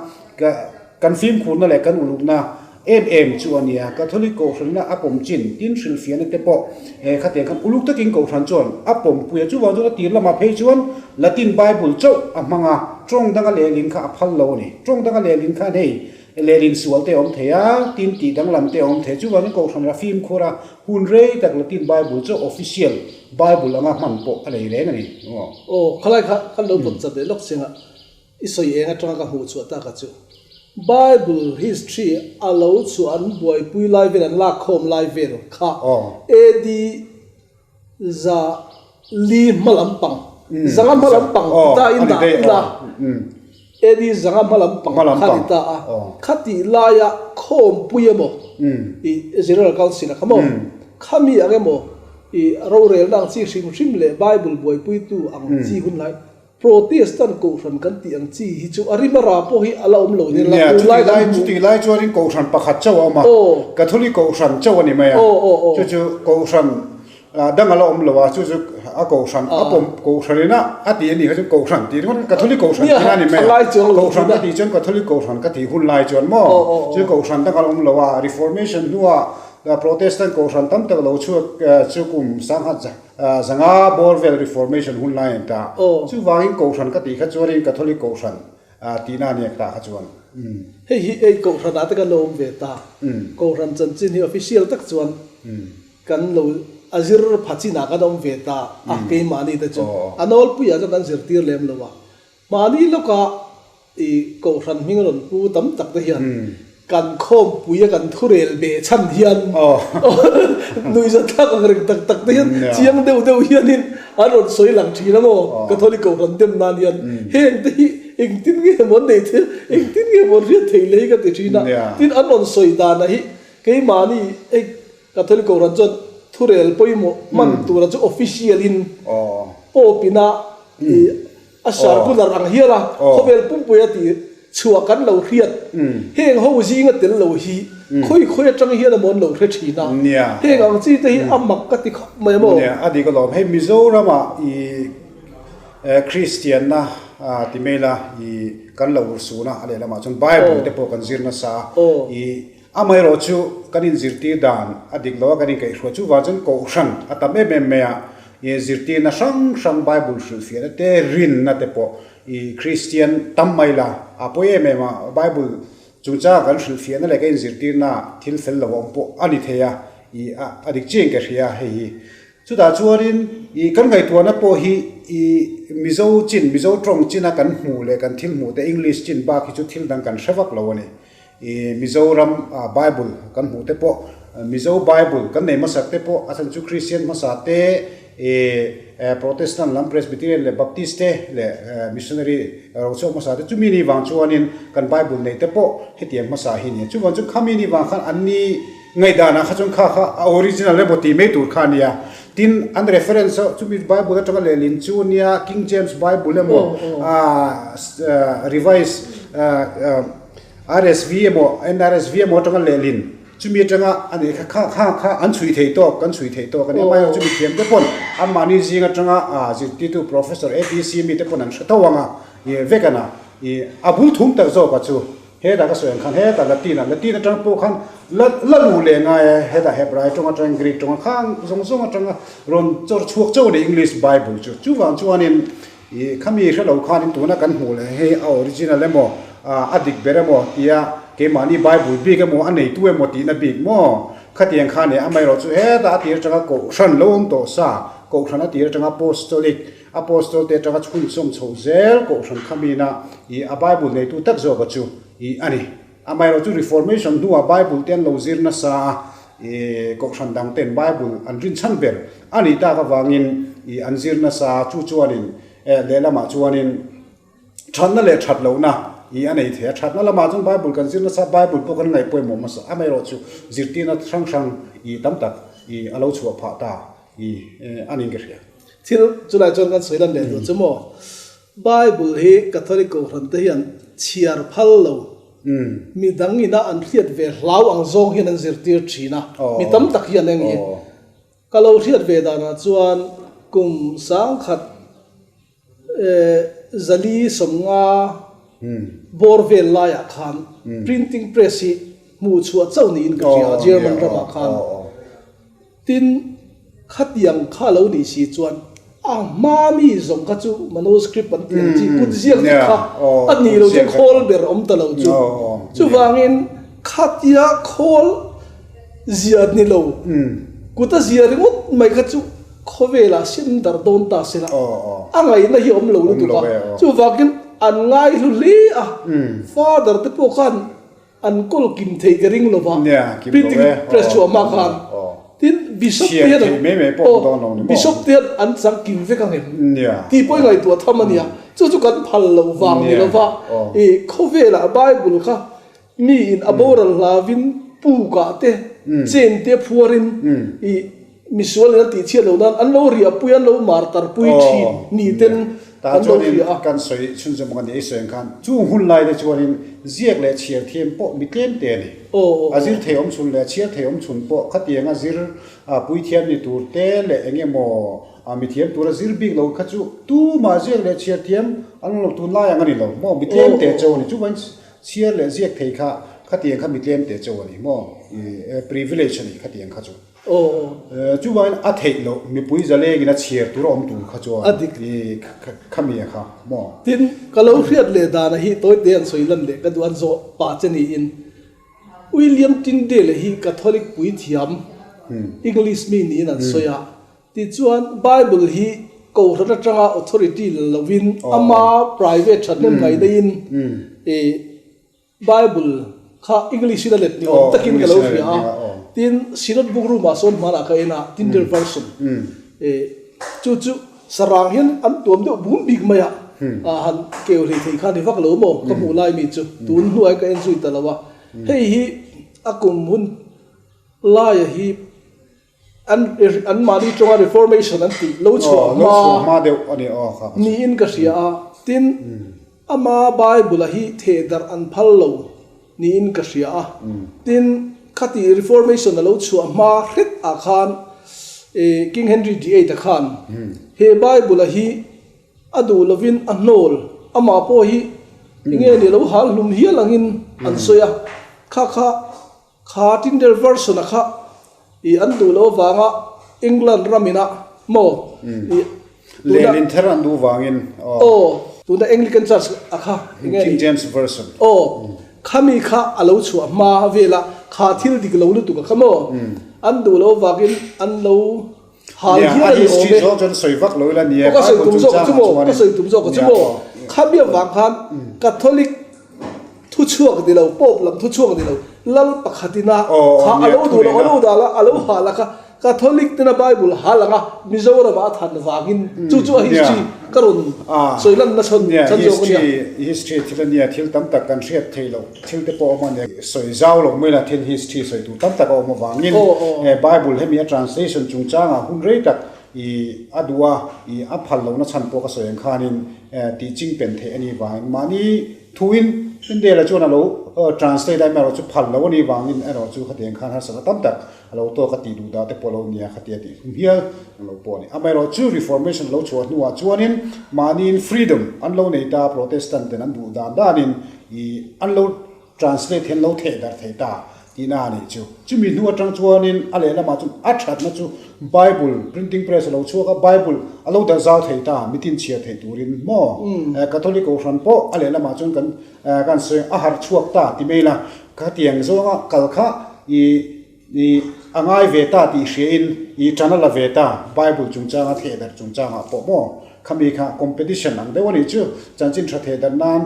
kan fimkhurna leh kan ulukna Em em chu a nia, Catholic Kohhranna a pawm chin, tin hrilhfiahna te pawh he khatiang khan uluk takin Kohhran chuan a pawmpui a, chuvang chuan a tir lamah phei chuan Latin Bible chauh a hmang a, tawng danga lehlin kha a phal lo a ni. Tawng danga lehlin khan hei lehlin sual te a awm thei a, tin tih danglam te a awm thei a, chuvangin Kohhran a fimkhur a, hun rei tak Latin Bible chu official Bible anga hman pawh a nei reng a ni. Aw, khalai kha kan lo pawt chat leh lawk cheng a. I sawi eng atanga ka hmuh chhuah tak a chu. Bible history a lo chhuah an buaipui lai vel an lak khawm lai vel kha AD 400 hma lam pang zanga hma lam pang ti ta in dah ila AD zanga hma lam pang kha ni ta a khatih laia khawmpui emaw i General Council a kha maw khami ang emaw i rorelna ang chi hrim hrim leh Bible buaipuitu ang chi hun lai Protestant Kohhran kan tih ang chi hi chu a rim a ra pawh hi a la awm lo nen la tun lai kan hmu. Chutih lai chuanin Kohhran pakhat chauh a awm a, Catholic Kohhran chauh a ni mai a, chu chu Kohhran dang a la awm lo a, chu chu A kohhran a pawm kohhran ina a tih a nih kha chuan kohhran tih ringawt Catholic kohhran tih a ni mai a. Kohhran ka tih chuan Catholic kohhran ka tih hun lai chuan maw chu kohhran dang a awm lo a, Reformation hnua Protestant kohhran tam tak lo chhuak chu kum sangha zanga bawr vel Reformation hun lai a ni ta. Chuvangin kohhran ka tih kha chuanin Catholic kohhran tihna a ni a tah kha chuan. Hei hi ei kohhranah te kan lo awm ve ta. Kohhran chanchin hi official tak chuan Kan lo a zir pha chinah kan awm ve ta a, keimahni te chu a nawlpuiah chuan kan zirtir lem lo a. Mahni lawka i Kohhran hming rawn pu tam tak te hian kan khawmpui a kan thurel beh chhan hian nuihza thlak ang reng tak tak te hian chiang deuh deuh hianin an rawn sawi lang thin a maw Catholic Kohhran dem nan hian heng te hi engtin nge maw an neih theih a, engtin nge maw an hriat theih le hi ka ti thin a. Tin an rawn sawi danah hi keimahni hei Catholic Kohhran chuan thurel pawimawh hman tura chu official in Pope ina a circular ang hial a, khawvel pumpui a tih chhuah kan lo hriat. Heng ho zinga tel lo hi khawi khawi atang hian emaw an lo hre thin a, heng ang chi te hi a mak ka ti khawp mai a maw? Nia, a dik alawm. Hei Mizoramah i Kristianna ti mai la i kan lo urhsun a, a lehlamah chuan Bible te pawh kan zir nasa a, i Amaherawhchu, kan inzirtir dan a dik lo a, kan inkaihhruai chuvang chuan kohhran a tam em em mai a, i zirtirna hrang hrang Bible hrilhfiahna te, rinna te pawh i Kristian tam mai la a pawi em em a, Bible chungchanga kan hrilhfiahna leh kan inzirtirna thil fel lo a awm pawh a ni thei a, i a dik chiang ka hria hei hi. Chutah chuanin i kan ngaihtuahna pawh hi i Mizo chin, Mizo tawng china kan hmuh leh kan thil hmuh te English chin bak hi chu thil dang kan hre vak lo a ni. I Mizoram Bible kan hmuh te pawh Mizo Bible kan nei hmasak te pawh a chhan chu Kristian hmasa te i Protestant lam Presbyterian leh Baptist te leh Missionary rochhuak hmasa te chumi ni vang chuanin kan Bible nei te pawh hetiang hmasa hi a ni a. Chuvang chu khami ni vang khan an ni ngaihdanah kha chuan kha kha a original emaw tih mai tur kha a nia. Tin an reference a chumi Bible atanga lehlin chu nia King James Bible emaw Revised RSV emaw NRSV emaw atanga lehlin chumi atanga a nih kha kha kha kha an chhui thei tawk kan chhui thei tawk a ni amaherawh chumi thiam te pawn anmahni zing atanga ah zirtirtu Professor ABC mi te pawn an hre tho ang a ih vek a na ih a bul thum tak zawk a chu hetah ka sawi ang khan hetah Latin ah Latin atang pawh khan la la luh leh ngai e hetah Hebrai tawng atang Greek tawng khang zawng zawng atanga rawn chawr chhuak chauh a ni English Bible chu chuvang chuanin Ih, khami hre lo khanin tuna kan hmuh leh hei a original emaw, a dik ber emaw tia keimahni Bible bik emaw a neitu emaw tihna bik maw? Khatiang kha nia, amaherawh chu hetah a tir atanga Kohhran lo awm tawh sa, Kohhran a tir atanga Apostolic, Apostol te atanga chhunchawm chhoh zel Kohhran khamina ih a Bible neitu tak zawka chu ih a ni. Amaherawh chu Reformation hnuah Bible te an lo zir nasa a, ih Kohhran dang ten Bible an rinchhan ber a nih tak avangin ih an zir nasa a, chu chuanin eh lehlamah chuanin thatna leh that lohna ih a nei thei a. Thatna lamah chuan Bible kan zir nasa, Bible pawh kan ngaih pawimawh hmasa. Amaherawh chu zirtirna hrang hrang ih tam tak ih a lo chhuah phah ta ih a niin ka hria. Thil chulai chuan kan sawi lan leh duh chu maw? Bible hi Catholic Kohhran te hian chhiar phal lo, mi dang ina an hriat ve hlau ang zawng hian an zirtir thin a, mi tam tak hian eng hi ka lo hriat ve danah chuan kum sangkhat zali sawmnga bawr vel laiah khan printing press hi hmuh chhuah chauh niin ka hria a, German ramah khan. Tin, khatiang kha lo nih si chuan a hma mi zawng kha chu manuscript an tih ang chi kut ziak vek kha a nih lo chuan khawl ber awm ta lo chu. Chuvangin khatia khawl zia ni lo, kut a zia ringawt mai kha chu khawvelah sin dar dawn ta se la, a ngaihna hi awm lo lutuk a. Chuvangin an ngaihlu hle a, father te pawh khan An kawl kim thei ka ring lova, printing press chu a hma khan. Tin, Bishop te hian aw, Bishop te hian an chang kim vek ang em? Tih pawh i ngaihtuah tham a nia. Chu chu kan phal lo vang ni lova, i khawvelah Bible kha miin a boral hlavin pukah te, chen te phuarin i Misual in an tih chhiat loh nan an lo riahpui, an lo martarpui thin ni ten an lo hria a. Kan sawi chhunzawm bawk a ni, ei sawi ang khan chung hun lai te chuanin ziak leh chhiar thiam pawh mi tlem te a ni. A zir thei awm chhun leh a chhiar thei awm chhun pawh khatianga zir pui thiam ni tur te leh eng emaw Mithiam tura zir bik lo kha chu tumah ziak leh chhiar thiam an awm lo tunlai ang a ni lo maw? Mi tlem teh chauh a ni. Chuvangin chhiar leh ziak thei kha khatiang kha mi tlem teh chauh a ni maw? Privilege a ni khatiang kha chu. Chuvangin a theih loh mipui zalengin a chhiar tur a awm tur kha chuan khami a kha maw? Tin, ka lo hriat leh dana hi tawite an sawi lan leh ka duh an zawh pah che niin William Tyndale hi Catholic puithiam English mi niin an sawi a. Tichuan, Bible hi Kohhran atanga authority la lovin ama private thathnem ngaihnain Bible kha English in a let ni awm takin ka lo hria a. Tin, Synod Book Room ah sawn hmanah ka en a, Tyndale Version. Chu chu sarang hian an tuam deuh bum bik mai a, han keu hlei thei kha ni vak lo maw ka hmuh lai mi chu tun hnuai ka en zui ta lo a. Hei hi a kum hun laia hi an an mahni tawnga reformation an tih lo chhuah hma niin ka hria a. Tin, ama Bible a hi thehdarh an phal lo niin ka hria a. Tin, khati Reformation a lo chhuah hma hret ah khan King Henry the Eighth a khan he Bible a hi a duh lovin a hnawl, amah pawh hi enge ni lo hal hlum hial angin an sawi a, kha kha kha Tyndale version a kha i an duh loh avanga England ramina maw i tuna Lenin ther an duh vangin aw. Aw tuna Anglican Church a kha enge King James Version. Aw khami kha a lo chhuah hma vela kha thil dik lo lutuk a kha maw an duh loh avangin an lo hal hial a ni awm e. A history zawng chuan sawi vak lo ila nia Ka sawi tum zawk a chu maw ka sawi tum zawk a chu maw khami avang khan Catholic Thu chhuak ni lo, Pope lam thu chhuak ni lo, Lal pakhatina kha a lo duh lo, a lo dah la, a lo hal a kha Catholic tena Bible hal anga Mizoramah a than vangin chu chu a history ka rawn sawi lan na chhan chhan zawk a nia. History thil a nia, thil tam tak kan hriat theih loh thil te pawh a awm a nia, sawi zau lo mai la thil history sawi tur tam tak a awm avangin Bible hemi a translation chungchangah hun rei tak i a duh a, i a phal lohna chhan pawh ka sawi ang khanin tih ching pen theih a nih vangin mahni Thuin Tyndale-a chuan a lo translate a, erawh chu phal lo a nih vangin erawh chu khatiang khan harsatna tam tak a lo tawk a tih duh dah te pawh a lo nia khatia tih hlum hial a lo pawh a ni. Amaherawh chu Reformation lo chhuah hnuah chuanin mahniin freedom an lo nei ta, Protestant ten an duh dan danin ih an lo translate hian lo theh darh thei ta Tihna a nih chu. Chumi hnu atang chuanin a lehlamah chuan a thatna chu Bible printing press a lo chhuak a, Bible a lo darh zau thei ta, mitin chhiar theih turin maw? Catholic Kohhran pawh a lehlamah chuan kan kan sawi a harh chhuak ta ti mai la, khatiang zawnga kal kha i i a ngai ve ta tih hriain i tan a la ve ta, Bible chungchanga theh darh chungchangah pawh maw? Khami kha competition ang deuh a nih chu, chanchin tha theh darh nan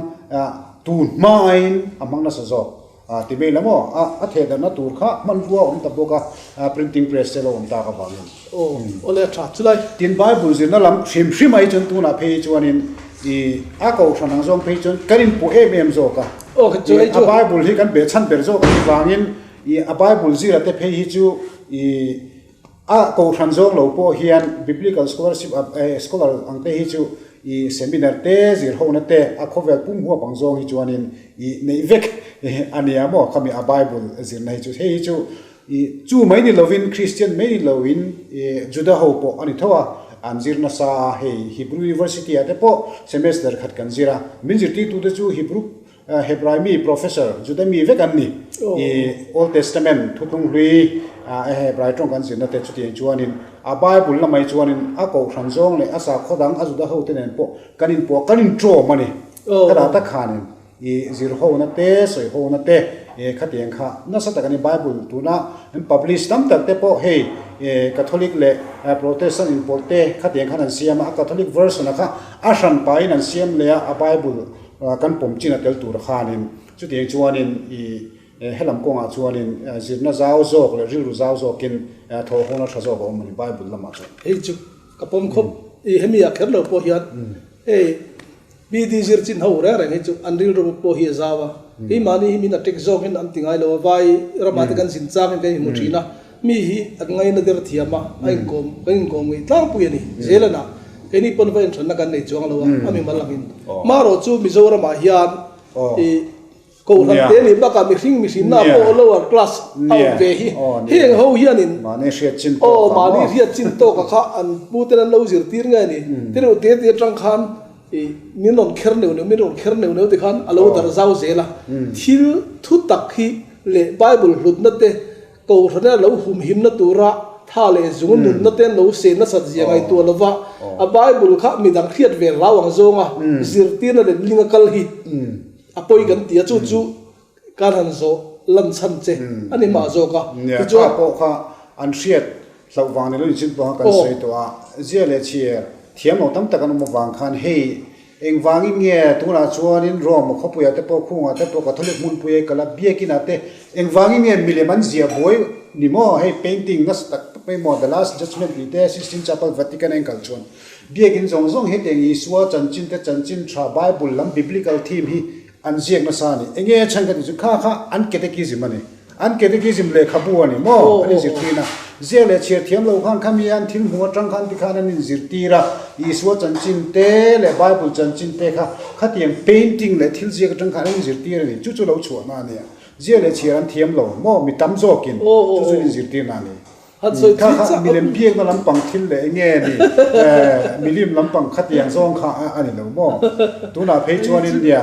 tun hmain a hmang nasa zawk. A ti mai la maw? A a thehdarhna tur kha hmanrua a awm ta bawk a, printing press te lo awm tak avangin. Aw, awle a tha chulai. Tin, Bible zirna lam hrim hrim ai chuan tunah phei hi chuanin i a kohhran ang zawng phei chuan kan inpawh em em zawk a. Aw, chu hei chu. A Bible hi kan behchhan ber zawk a nih vangin i a Bible zira te phei hi chu i A kohhran zawng lo pawh hian Biblical Scholarship Scholar ang te hi chu i seminar te, zirhona te, a khawvel pum huap ang zawng hi chuanin i neih vek a nia maw? Khami a Bible zirna hi chu hei hi chu i chu mai ni lovin Christian mai ni loin i Juda ho pawh a ni tho a, an zir nasa a, hei Hebrew University ah te pawh semester khat kan zir a, min zirtirtute chu Hebrew Hebrai mi professor Juda mi vek an ni. I Old Testament thutlung hlui Hebrai tawng kan zirna te chutiang chuanin a Bible lamai chuanin a kohhran zawng leh a sakhaw dang a Juda hote nen pawh kan inpawh kan inṭawm a ni. Ka dah tak khanin i zirhona te sawihona te khatiang kha nasa tak a ni. Bible tuna an publish tam tak te pawh hei Catholic leh Protestant inpawlh te khatiang khan an siam a, a Catholic version a kha a hran pahin an siam leh a, a Bible Kan pawm chin a tel tur khanin chutiang chuanin i helam kawngah chuanin zirna zau zawk leh rilru zau zawkin thawhhawna tha zawk a awm a ni Bible lamah chuan. Hei chu ka pawm khawp i hemi ah kher lo pawh hian hei BD zir chin ho reng reng hi chu an rilru pawh hi a zau a, keimahni hi min attack zawkin an ti ngai lo a, vai ramah te kan zin changin kan inhmu thin a, Mi hi an ngaina der thiam a, a inkawm, kan inkawm ngei tlangpui a ni. Zealand-ah keini pawn va inthanna kan nei chuang lo a, a mimal angin. Marawh chu Mizoramah hian i Kohhran te nih bakah mihring mihrinna pawh lower class a awm ve hi. Heng ho hianin aw mahni hriat chin tawka kha an puten an lo zirtir nge ni. Tireuh te te atang khan min rawn kher neuh neuh min rawn kher neuh neuh tikhan a lo dar zau zel a. Thil thu tak hi leh Bible hlutna te Kohhrana lo humhimna tura tha leh zung nunna te an lo sen nasat zia ngaihtuah lova, a Bible kha midang hriat ve hlau ang zawnga zirtirna leh ling a kal hi a pawi kan ti a, chu chu kan han zawh lan chhan che a ni mah zawk a. Nia, kha pawh kha an hriat hlauh vang ni lo inchin pawh kha kan sawi tawh a, zia leh chhiar thiam lo tam tak an awm avang khan hei Engvangin nge tunah chuanin Rome khawpuiah te pawh khungah te pawh Catholic hmunpui ai kal a, biakinah te engvangin nge milem an ziah buai ni maw? Hei painting nasa tak tak mai maw The Last Judgement tih te Sistine Chapel Vatican a inkal chuan biakin zawng zawng hetiang Isua chanchin te chanchin tha Bible lam biblical theme hi an ziak nasa a ni. Enge chhan ka tih chu kha kha an catechism a ni. An catechism lehkhabu a ni maw? An inzirtir a. Ziak leh chhiar thiam lo khan khami an thil hmuh atang khan tikhan an inzirtir a. Isua chanchin te leh Bible chanchin te kha khatiang painting leh thil ziak atang khan an inzirtir a ni. Chu chu lo chhuahna a nia. Ziak leh chhiar an thiam lo maw? Mi tam zawkin chu chu an inzirtirna a ni. Kha kha milem biakna lampang thil leh enge ni milim lampang khatiang zawng kha a ni lo maw? Tunah phei chuanin nia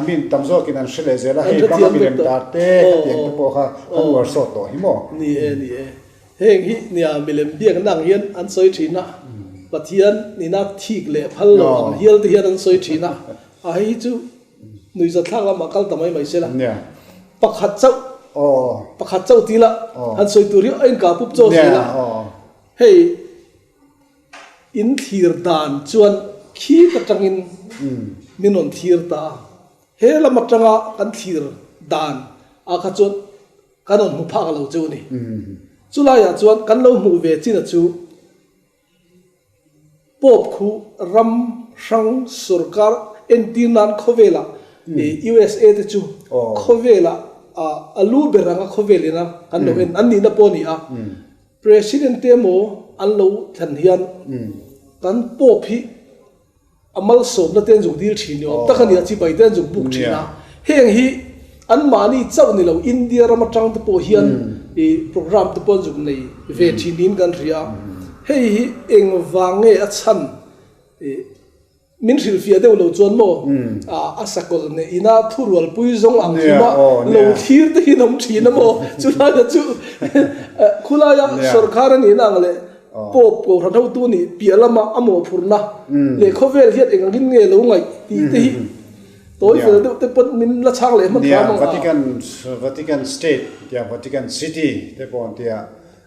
min tam zawkin an hre leh zel a, hei banga milem tar te khatiang te pawh kha kan uar sawt tawh hi maw? Ni e, ni e. Heng hi nia milem biakna ang hian an sawi thin a, Pathian nina thik leh phal lo ang hial te hian an sawi thin a, a hei hi chu Nuihzathlak lamah kal ta mai mai se la, pakhat chauh, pakhat chauh ti la, han sawi tur hi a inkah pup chaw zel a, hei in thlir dan chuan khit atangin min rawn thlir ta a, he lam atanga kan thlir dan ah kha chuan kan rawn hmu phak lo chu a ni. Chulaiah chuan kan lo hmuh ve chin a chu. Pope khu ram hrang sorkar entir nan khawvelah USA te chu khawvelah a lu ber anga khawvel ina kan lo en an nihna pawh a ni a. President te emaw an lo thlen hian kan Pope hi A malsawmna te an zuk dil thin ni awm tak a ni a, chibai te an zuk buk thin a. Heng hi anmahni chauh ni lo India ram atang te pawh hian i program te pawh an zuk nei ve thin niin kan hria a. Hei hi engvang nge a chhan i min hrilhfiah deuh lo chuan maw a sakawlh neih ina thurualpui zawng ang hrima lo thlir te hi an awm thin a maw chulaia chu khulaia sorkar a nihna ang leh Pope Kohhran hotu nih piah lama a mawhphurhna leh khawvel hian eng angin nge lo ngaih tih te hi tawi fel deuh te pawn min la chhang leh hman hram ang a. Vatican, Vatican State tia Vatican City te pawh an tia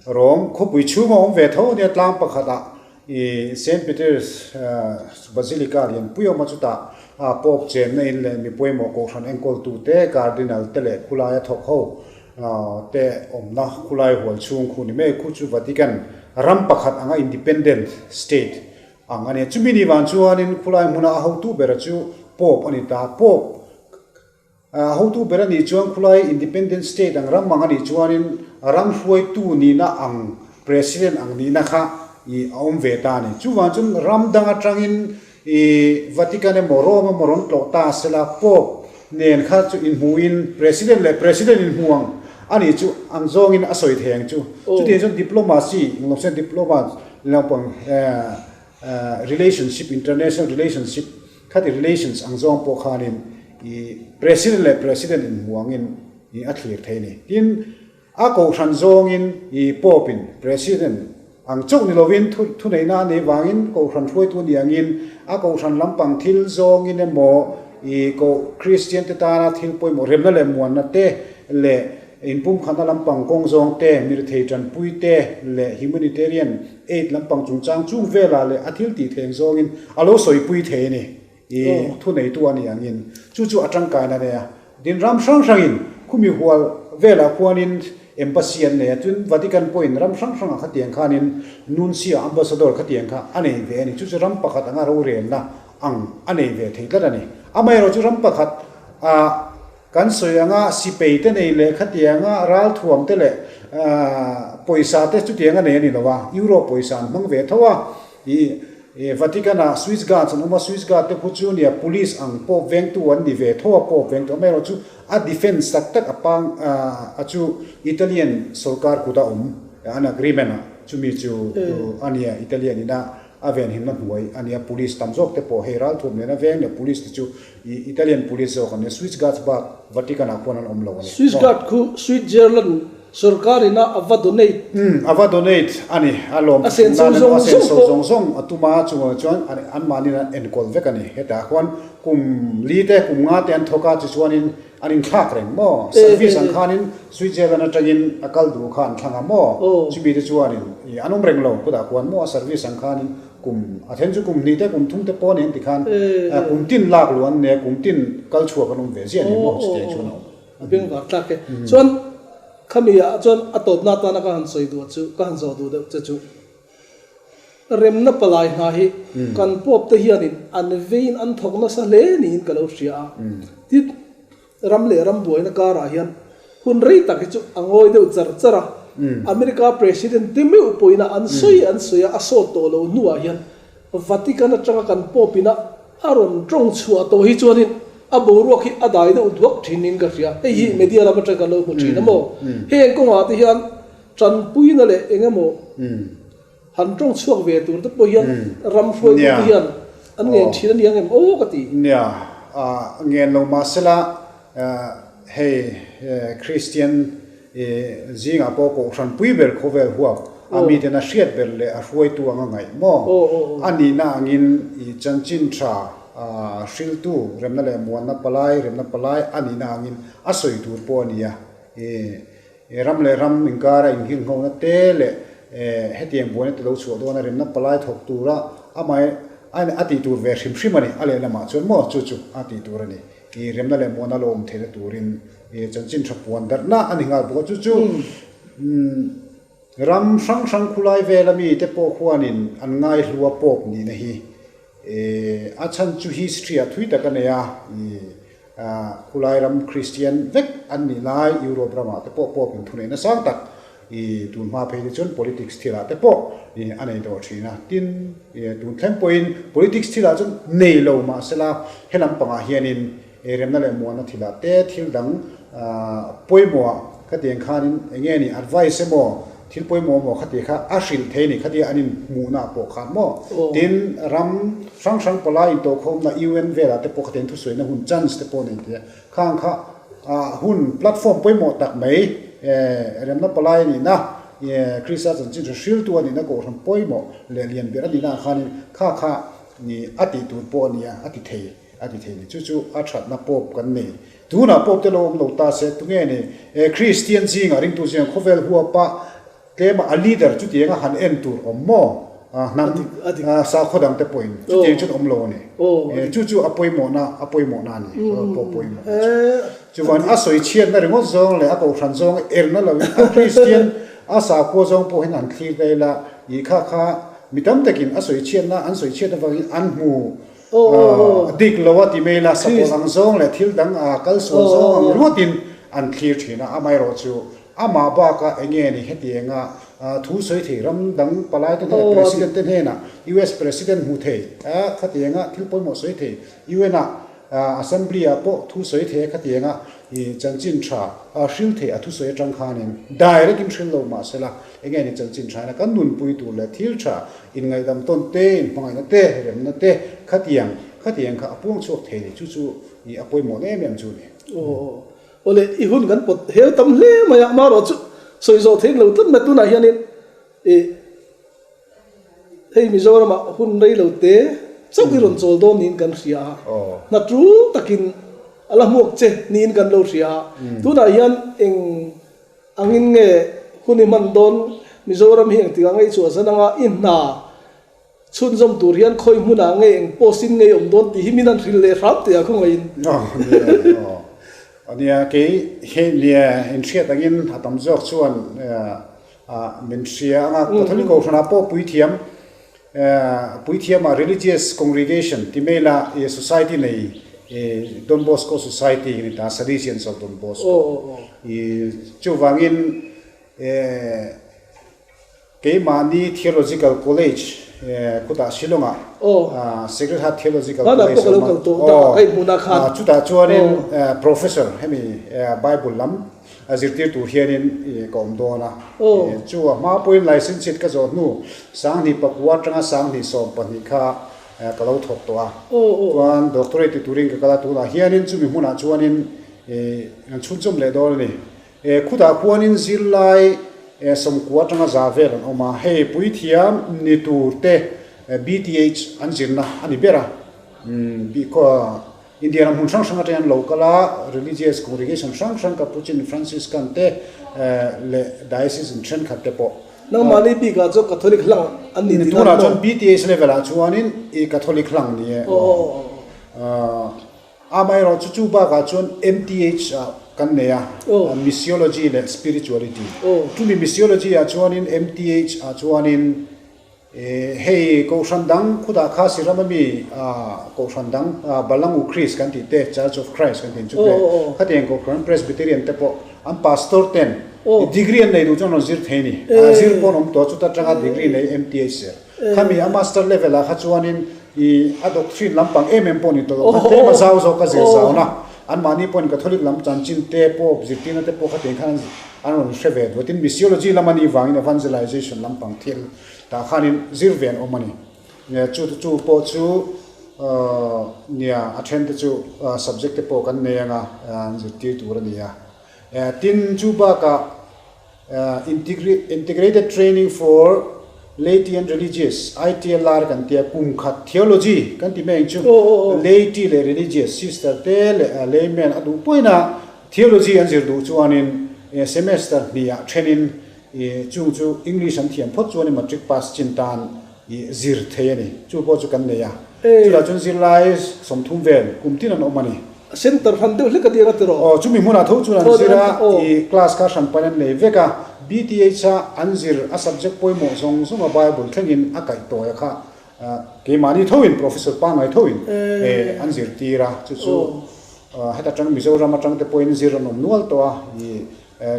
Rome khawpui chhunga awm ve tho ania tlang pakhatah i Saint Peter's Basilica lianpui awm a chutah Pope chenna in leh mi pawimawh Kohhran enkawltute Cardinal te leh khulaia thawk ho te awmna khulai hual chhung khu ni mai khu chu Vatican ram pakhat anga independent state ang a ni. Chumi ni vang chuanin khulai hmuna a hotu bera chu Pope a ni ta. Pope a hotu ber a nih chuan khulai independent state ang ram ang a nih chuanin ram hruaitu nihna ang president ang nihna kha i a awm ve ta a ni. Chuvang chuan ram dang atangin I Vatican emaw Rome emaw rawn tlawh ta sela Pope nen kha chu inhmuhin President leh President inhmu ang a nih chu ang zawngin a sawi thei ang chu. Chutiang chuan diplomacy, englo se diplomat lampang relationship, international relationship khati relations ang zawng pawh khanin i President leh President inhmu angin i a thlir thei a ni. Tin, A kohhran zawngin i Pope-in President ang chauh ni lovin thuneihna a neih vangin kohhran hruaitu ni angin a kohhran lampang thil zawngin emaw i koh Kristian te tana thil pawimawh remna leh muanna te leh inpumkhatna lampang kawng zawng te, mirethei tanpui te leh humanitarian aid lampang chungchang chung velah leh a thil tih theng zawngin a lo sawipui thei a ni. I thuneitu a ni angin chu chu a tangkaina nei a. Din ram hrang hrangin khumi hual velah khuanin embassy an nei a, tin Vatican pawhin ram hrang hrangah khatiang khanin nuncio, ambassador khatiang kha a nei ve a ni. Chu chu ram pakhat anga rorelna ang a nei ve thei tlat a ni. Amaherawhchu chu ram pakhat ah kan sawi anga sipei te nei leh khatianga ralthuam te leh pawisa te chutiang a nei a ni lo a, Europe pawisa an hmang ve tho a. I. Vatican ah Swiss Guards an awm a, Swiss Guard te khu chu nia police ang pawp vengtu an ni ve tho a, pawp vengtu amaherawh chu a defence tak tak a pang a chu Italian sorkar kut a awm an agreement ah chumi chu a nia Italian ina a venhimna hnuai a nia police tam zawk te pawh hei ralthuam nena veng leh police te chu Italian police zawk an nia Swiss Guards bak Vatican ah khuan an awm lo a ni. Swiss Guard khu Switzerland Sorkar ina a va donate. Umm, a va donate a ni. A lawm A senso nan zawng a senso zawng pawh. zawng zawng a tum a, chungah chuan anmahniin an enkawl vek a ni. Hetah khuan kum li te, kum nga te an thawk a, tichuanin an inthlak reng maw? Service ang khanin Switzerland atangin a kal duh kha an thlang a maw? Chumi te chuanin an awm reng lo khutah khuan maw? A service ang khanin kum a then chu kum hnih te, kum thum te pawh a ni an ti khan kum tin lak luh an nei a, kum tin kal chhuak an awm ve ziah a ni maw? Chutiang chuan a awm. A bengvar tlak e. Chuan khami ah chuan a tawpna atana ka han sawi duh chu, ka han zawh duh deuh che chu, remna palai hna hi kan pawp te hianin an veiin an thawk nasa hle niin ka lo hria a. Tin, ram leh ram buaina karah hian hun rei tak hi chu a ngawi deuh char char a. America President te meuh pawhin a an sawi an sawi a, a sawt tawh lo hnuah hian Vatican atanga kan pawpin a a rawn tawng chhuah tawh hi chuanin a boruak hi a dai deuh duak thinin ka hria. Hei hi media lam atang kan lo hmu thin a maw? Heng kawngah te hian tanpuina leh eng emaw han tawng chhuak ve tur te pawh hian ram hruaitu te hian an ngen thin a ni ang em aw ka ti. Nia, ngen lo mahsela hei Kristian Zingah pawh kohhran pui ber khawvel huap a miten a hriat ber leh a hruaitu anga ngaih maw? A nihna angin i chanchin tha hriltu remna leh muanna palai, remna palai a nihna angin a sawi tur pawh a ni a. I ram leh ram inkara inghilhnghawhna te leh hetiang buaina te lo chhuah dawna remna palai thawk tura amah a tih tur ve hrim hrim a ni. A lehlamah chuan maw chu chu a tih tur a ni. I remna leh muana lo awm theihna turin i chanchin tha puan darhna a ni nghal bawk a, chu chu ram hrang hrang khulai vela mite pawh khuanin an ngaihlua pawp nihna hi a chhan chu history ah thui tak a nei a, i khulai ram Kristian vek an nih lai Europe ramah te pawh pawp inthuneihna sang tak I tun hma phei te chuan politics thilah te pawh i a nei tawh thin a, tin i tun thleng pawhin politics thilah chuan nei lo mahsela he lampangah hianin i remna leh muanna thilah te thil dang pawimawhah khatiang khanin eng nge ni advice emaw thil pawimawh emaw khati kha a hrilh thei a ni khatia an inhmuhna pawh khan maw tin ram hrang hrang pawlai intawhkhawmna UN velah te pawh khatiang thusawina hun chance te pawh nei thei a. Khang kha hun platform pawimawh tak mai remna palai a nihna, Krista chanchin hre hriltu a nihna kohhran pawimawh leh lian ber a nihna ah khanin kha kha a tih tur pawh a nia, a ti thei, a ti thei ni. Chu chu a thatna pawp kan nei. Tunah pawp te lo awm lo ta se, tunge ni Kristian zingah ringtu zingah khawvel huapa Tlema a leader chutiang a han en tur awm maw? Hnam sakhaw dang te pawhin chutiang chuan awm lo a ni. Chu chu a pawimawhna a pawimawhna a ni. Pawh pawimawhna chu. Chuan a sawi chhiatna ringawt zawng leh a kohhran zawng erna loin a Kristian a sakhua zawng pawhin an thlir ta ila i kha kha mi tam takin a sawi chhiatna an sawi chhiat avangin an hmu dik lo a ti mai ila sakawlh ang zawng leh thil dang a kal sual zawng ang ringawtin an thlir thin a, amaherawhchu chu Amah bakah eng nge ni hetianga thu sawi thei ram dang palai te hnenah President te hnenah US President hmu thei khatianga thil pawimawh sawi thei UN ah Assembly ah pawh thu sawi thei a khatianga chanchin tha hril thei a thusawi atang khanin direct in hril lo mahsela eng nge ni chanchin tha ina kan nunpui tur leh thil tha inngaihdam tawn te inhmangaihna te remna te khatiang khatiang kha a puang chhuak thei ni chu chu a pawimawh em em chu ni. Awle, i hun kan pawt hel tam hle mai a, amaherawh chu sawi zawh theih lo tlat mai tunah hianin i hei Mizoramah hun rei lo te chauh i rawn chawl dawn niin kan hria a, hna tul takin a la hmuak che niin kan lo hria a, tunah hian eng angin nge hun i hman dawn Mizoram hi engtikah nge i chhuahsan anga i hna Chhunzawm tur hian khawi hmunah nge eng post in ngei awm dawn tih hi min han hrilh leh hram teh a khawngaih in. Aw nia kei hi nia inhriat angin a tam zawk chuan min hria anga Catholic Kohhranah pawh puithiam puithiamah religious congregation ti mai la society nei Don Bosco Society ni ta Salesians of Don Bosco chuvangin Keimahni Theological College khutah Shillong-ah Sacred Heart Theological College a awm a, chutah chuanin Professor hemi Bible lam zirtir tur hianin ka awm dawn a. Chu a hma pawhin licentiate ka zawh hnu 2009 atanga 2012 kha ka lo thawk tawh a. Chuan doctorate ti turin ka kal a, tunah hianin chumi hmunah chuanin an chhunchawm leh dawn a ni. Khutah khuanin zirlai 90 atanga za vel an awm a, hei puithiam ni tur te BTH an zirna a ni ber a. India ram hmun hrang hrang atangin an lo kal a, religious congregation hrang hrang Capuchin, Franciscan te leh Diocesan thenkhat te pawh. Nangmahni bikah chuan Catholic hlang an ni tihna Tunah chuan BTH level ah chuanin i Catholic hlang ni e. Amaherawhchu chu bakah chuan MTH ah kan nei a, Missiology leh Spirituality. Chumi Missiology ah chuanin MTH ah chuanin hei Kohhran dang khutah kha Siram ami Kohhran dang Balangu Christ kan tih te, Church of Christ kan tih chu te, khatiang Kohhran Presbyterian te pawh an Pastor ten degree an nei duh chuan rawn zir thei a ni. Zir pawh an awm tawh a, chuta tanga degree nei MTH zir. Khami a master level ah kha chuanin i a doctrine lampang em em pawh ni tawh lo kha tlem a zau zawk a zir zauna anmahni pawhin Catholic lam chanchin te pawh zirtirna te pawh khatiang khan an rawn hre ve duh a, tin missiology lam a nih vangin evangelization lampang thil tah khanin zir ve an awm a ni. Chu chu pawh chu nia a then te chu subject te pawh kan nei anga an zirtir tur a ni a. Tin chu bakah Integrated Training for Laity and Religious, ITLR, kan tia kum khat theology kan ti mai ang chu. Laity leh religious sister te leh layman a duh pawhin a theology an zir duh chuanin semester hnihah thenin chung chu English an thiam phawt chuanin matric pass chin tan zir thei a ni. Chu pawh chu kan nei a. Chutah chuan zirlai 30 vel kum tin an awm a ni. Center hran deuh hlek a tir a ti rawh. Aw, chumi hmunah tho chuan an zir a, i class kha hran pain an nei vek a. BTH a an zir a subject pawimawh zawng zawng a Bible thlengin a kaih tawi a kha keimahni thoin Professor pangngai thoin an zirtir a. Chu chu heta tang Mizoram atang te pawhin zir an awm nual tawh a, i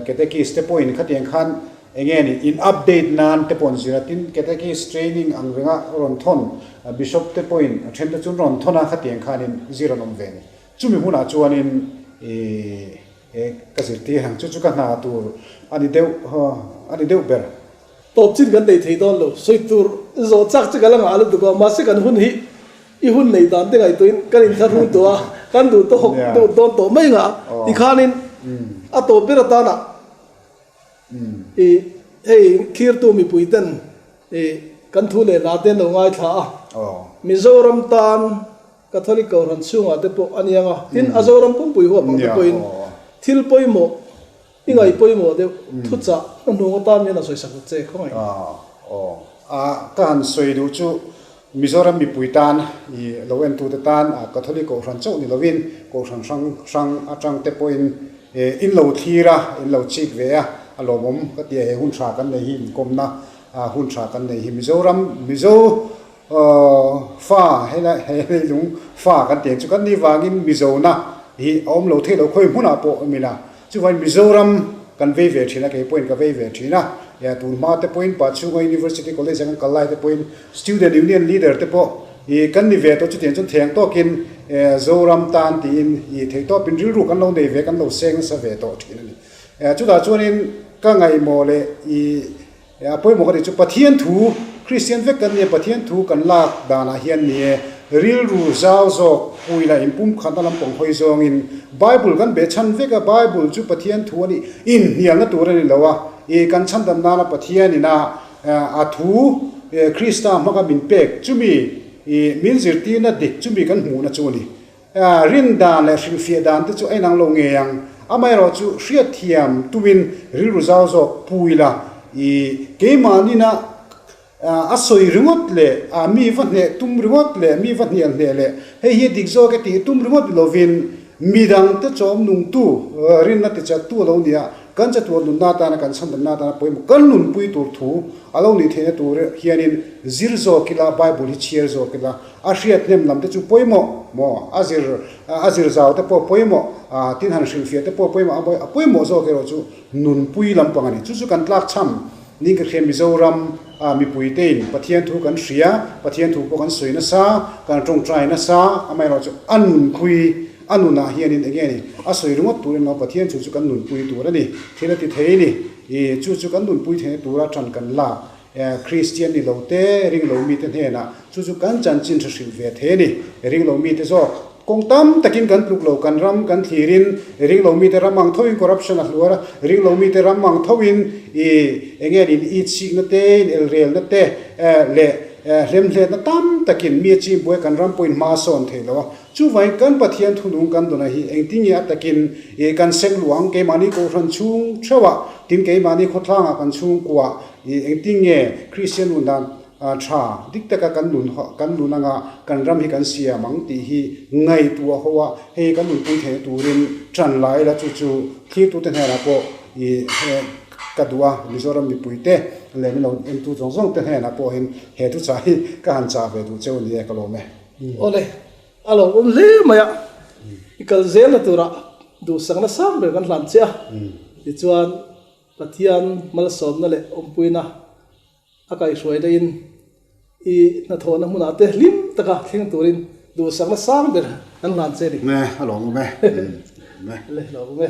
Catechist te pawhin khatiang khan enge ni in update nan te pawh an zir a, tin Catechist training ang renga rawn thawn Bishop te pawhin a then te chu an rawn thawn a, khatiang khanin zir an awm ve a ni. Chumi hunah chuanin i ka zirtir ang chu chu ka hna tur a ni deuh a ni deuh ber. Tawp chin kan nei thei dawn lo, sawi tur zawh chak chu ka la ngah lutuk a, mahse kan hun hi i hun nei dan te ngaihtuahin kan inthlahrung tawh a, kan duh tawk deuh dawn tawh mai ngah tikhanin a tawp ber atana i hei thirtu mipui ten i kan thu leh hla te an lo ngaithla a, Mizoram tan Catholic Kohhran chhungah te pawh a niang a, tin a Zoram pumpui huap ang te pawhin thil pawimawh I ngaih pawimawh deuh thuchah na hnung atan hian a sawi sak ta che khawngaih. Aw a ka han sawi duh chu Mizoram mipui tan i lo entute tan Catholic Kohhran chauh ni lovin Kohhran hrang hrang atang te pawhin in lo thlir a, in lo chik ve a, a lawmawm ka ti a, he hun tha kan nei hi inkawmna hun tha kan nei hi Mizoram Mizo fa helai he leilung fa kan ti ang chu kan nih vangin Mizona hi a awm lo theih lo khawi hmunah pawh awm ila. Chuvain Mizoram kan vei ve thin a, kei pawhin ka vei ve thin a, tun hma te pawhin Pachhunga University College a kan kal lai te pawhin Student Union Leader te pawh i kan ni ve tawh chutiang chuan theng tawkin Zoram tan tiin i theihtawpin rilru kan lo nei ve, kan lo seng nasa ve tawh thin a ni. Chutah chuanin ka ngaihmawh leh i A pawimawh ka tih chu Pathian thu, Kristian vek kan nia, Pathian thu kan lak danah hian ni e, rilru zau zawk puila inpumkhatna lampang hawi zawngin Bible kan beh chhan vek a, Bible chu Pathian thu a nih inhnialna tur a ni lo a, i kan chhandam nana Pathianin a a thu Krista hmanga min pek chumi i min zirtirna dik chumi kan hmuhna chu a ni. Rin dan leh hrilhfiah dan te chu a inang lo ngei ang. Amaherawhchu hriatthiam tumin rilru zau zawk pu ila, i keimahnin a a sawi ringawt leh a mi va hneh tum ringawt leh mi va hnial hneh leh hei hi a dik zawk e tih tum ringawt ni lovin midangte chawm nungtu rinna tichaktu a lo ni a, Kan chatuan nunna atana kan chhandamna atana pawimawh kan nunpui tur thu a lo nih theihna tur hianin zir zawk ila, Bible hi chhiar zawk ila, a hriat hnem lam te chu pawimawh maw, a zir a zir zau te pawh pawimawh, tin han hrilhfiah te pawh pawimawh, a pawimawh zawk erawh chu nunpui lampang a ni. Chu chu kan tlakchham ning ka hria Mizoram Mipuitein Pathian thu kan hria, Pathian thu pawh kan sawi nasa, kan tawngtai nasa, amaherawhchu a nunpui, a nunah hianin eng nge ni, a sawi ringawt tur emaw Pathian thu chu kan nunpui tur a ni, thil a ti thei a ni. Ih, chu chu kan nunpui theihna tura tan kan lak, Kristian ni lo te, ring lo mite hnenah chu chu kan chanchin hre hrilh ve thei a ni. Ring lo mite zawk kawng tam takin kan tluk lo, kan ram kan thlirin ring lo mite ram ang thoin corruption a hluar a, ring lo mite ram ang thoin ih eng nge niin itsikna te, inelrelna te leh hlemhletna tam takin mi a chimbuai kan ram pawhin hma a sawn thei lo a. Chuvangin kan Pathian thunung kan dawna hi engtin nge a takin ih kan sem luh ang? Keimahni Kohhran chhung theuhah, tin keimahni khawthlangah kan chhungkuah ih engtin nge Kristian nun dan tha dik taka kan nun kan nun anga kan ram hi kan siam ang tih hi ngaihtuah ho a, hei kan nunpui theihna turin tan la ila chu chu thlirtute hnenah pawh ih ka duh a, Mizoram mipuite leh min lo entu zawng zawng te hnenah pawhin he thuchah hi ka han chah ve duh cheu a ni e, ka lawm e. Awle, a lo awm hle mai a, i kal zelna turah duhsakna sang ber kan hlan che a, tichuan Pathian malsawmna leh awmpuina a kaihhruai daihin i hnathawhna hmunah te hlim taka thleng turin duhsakna sang ber kan hlan che a ni. Me, a lawm awm e. Le, lawm awm e.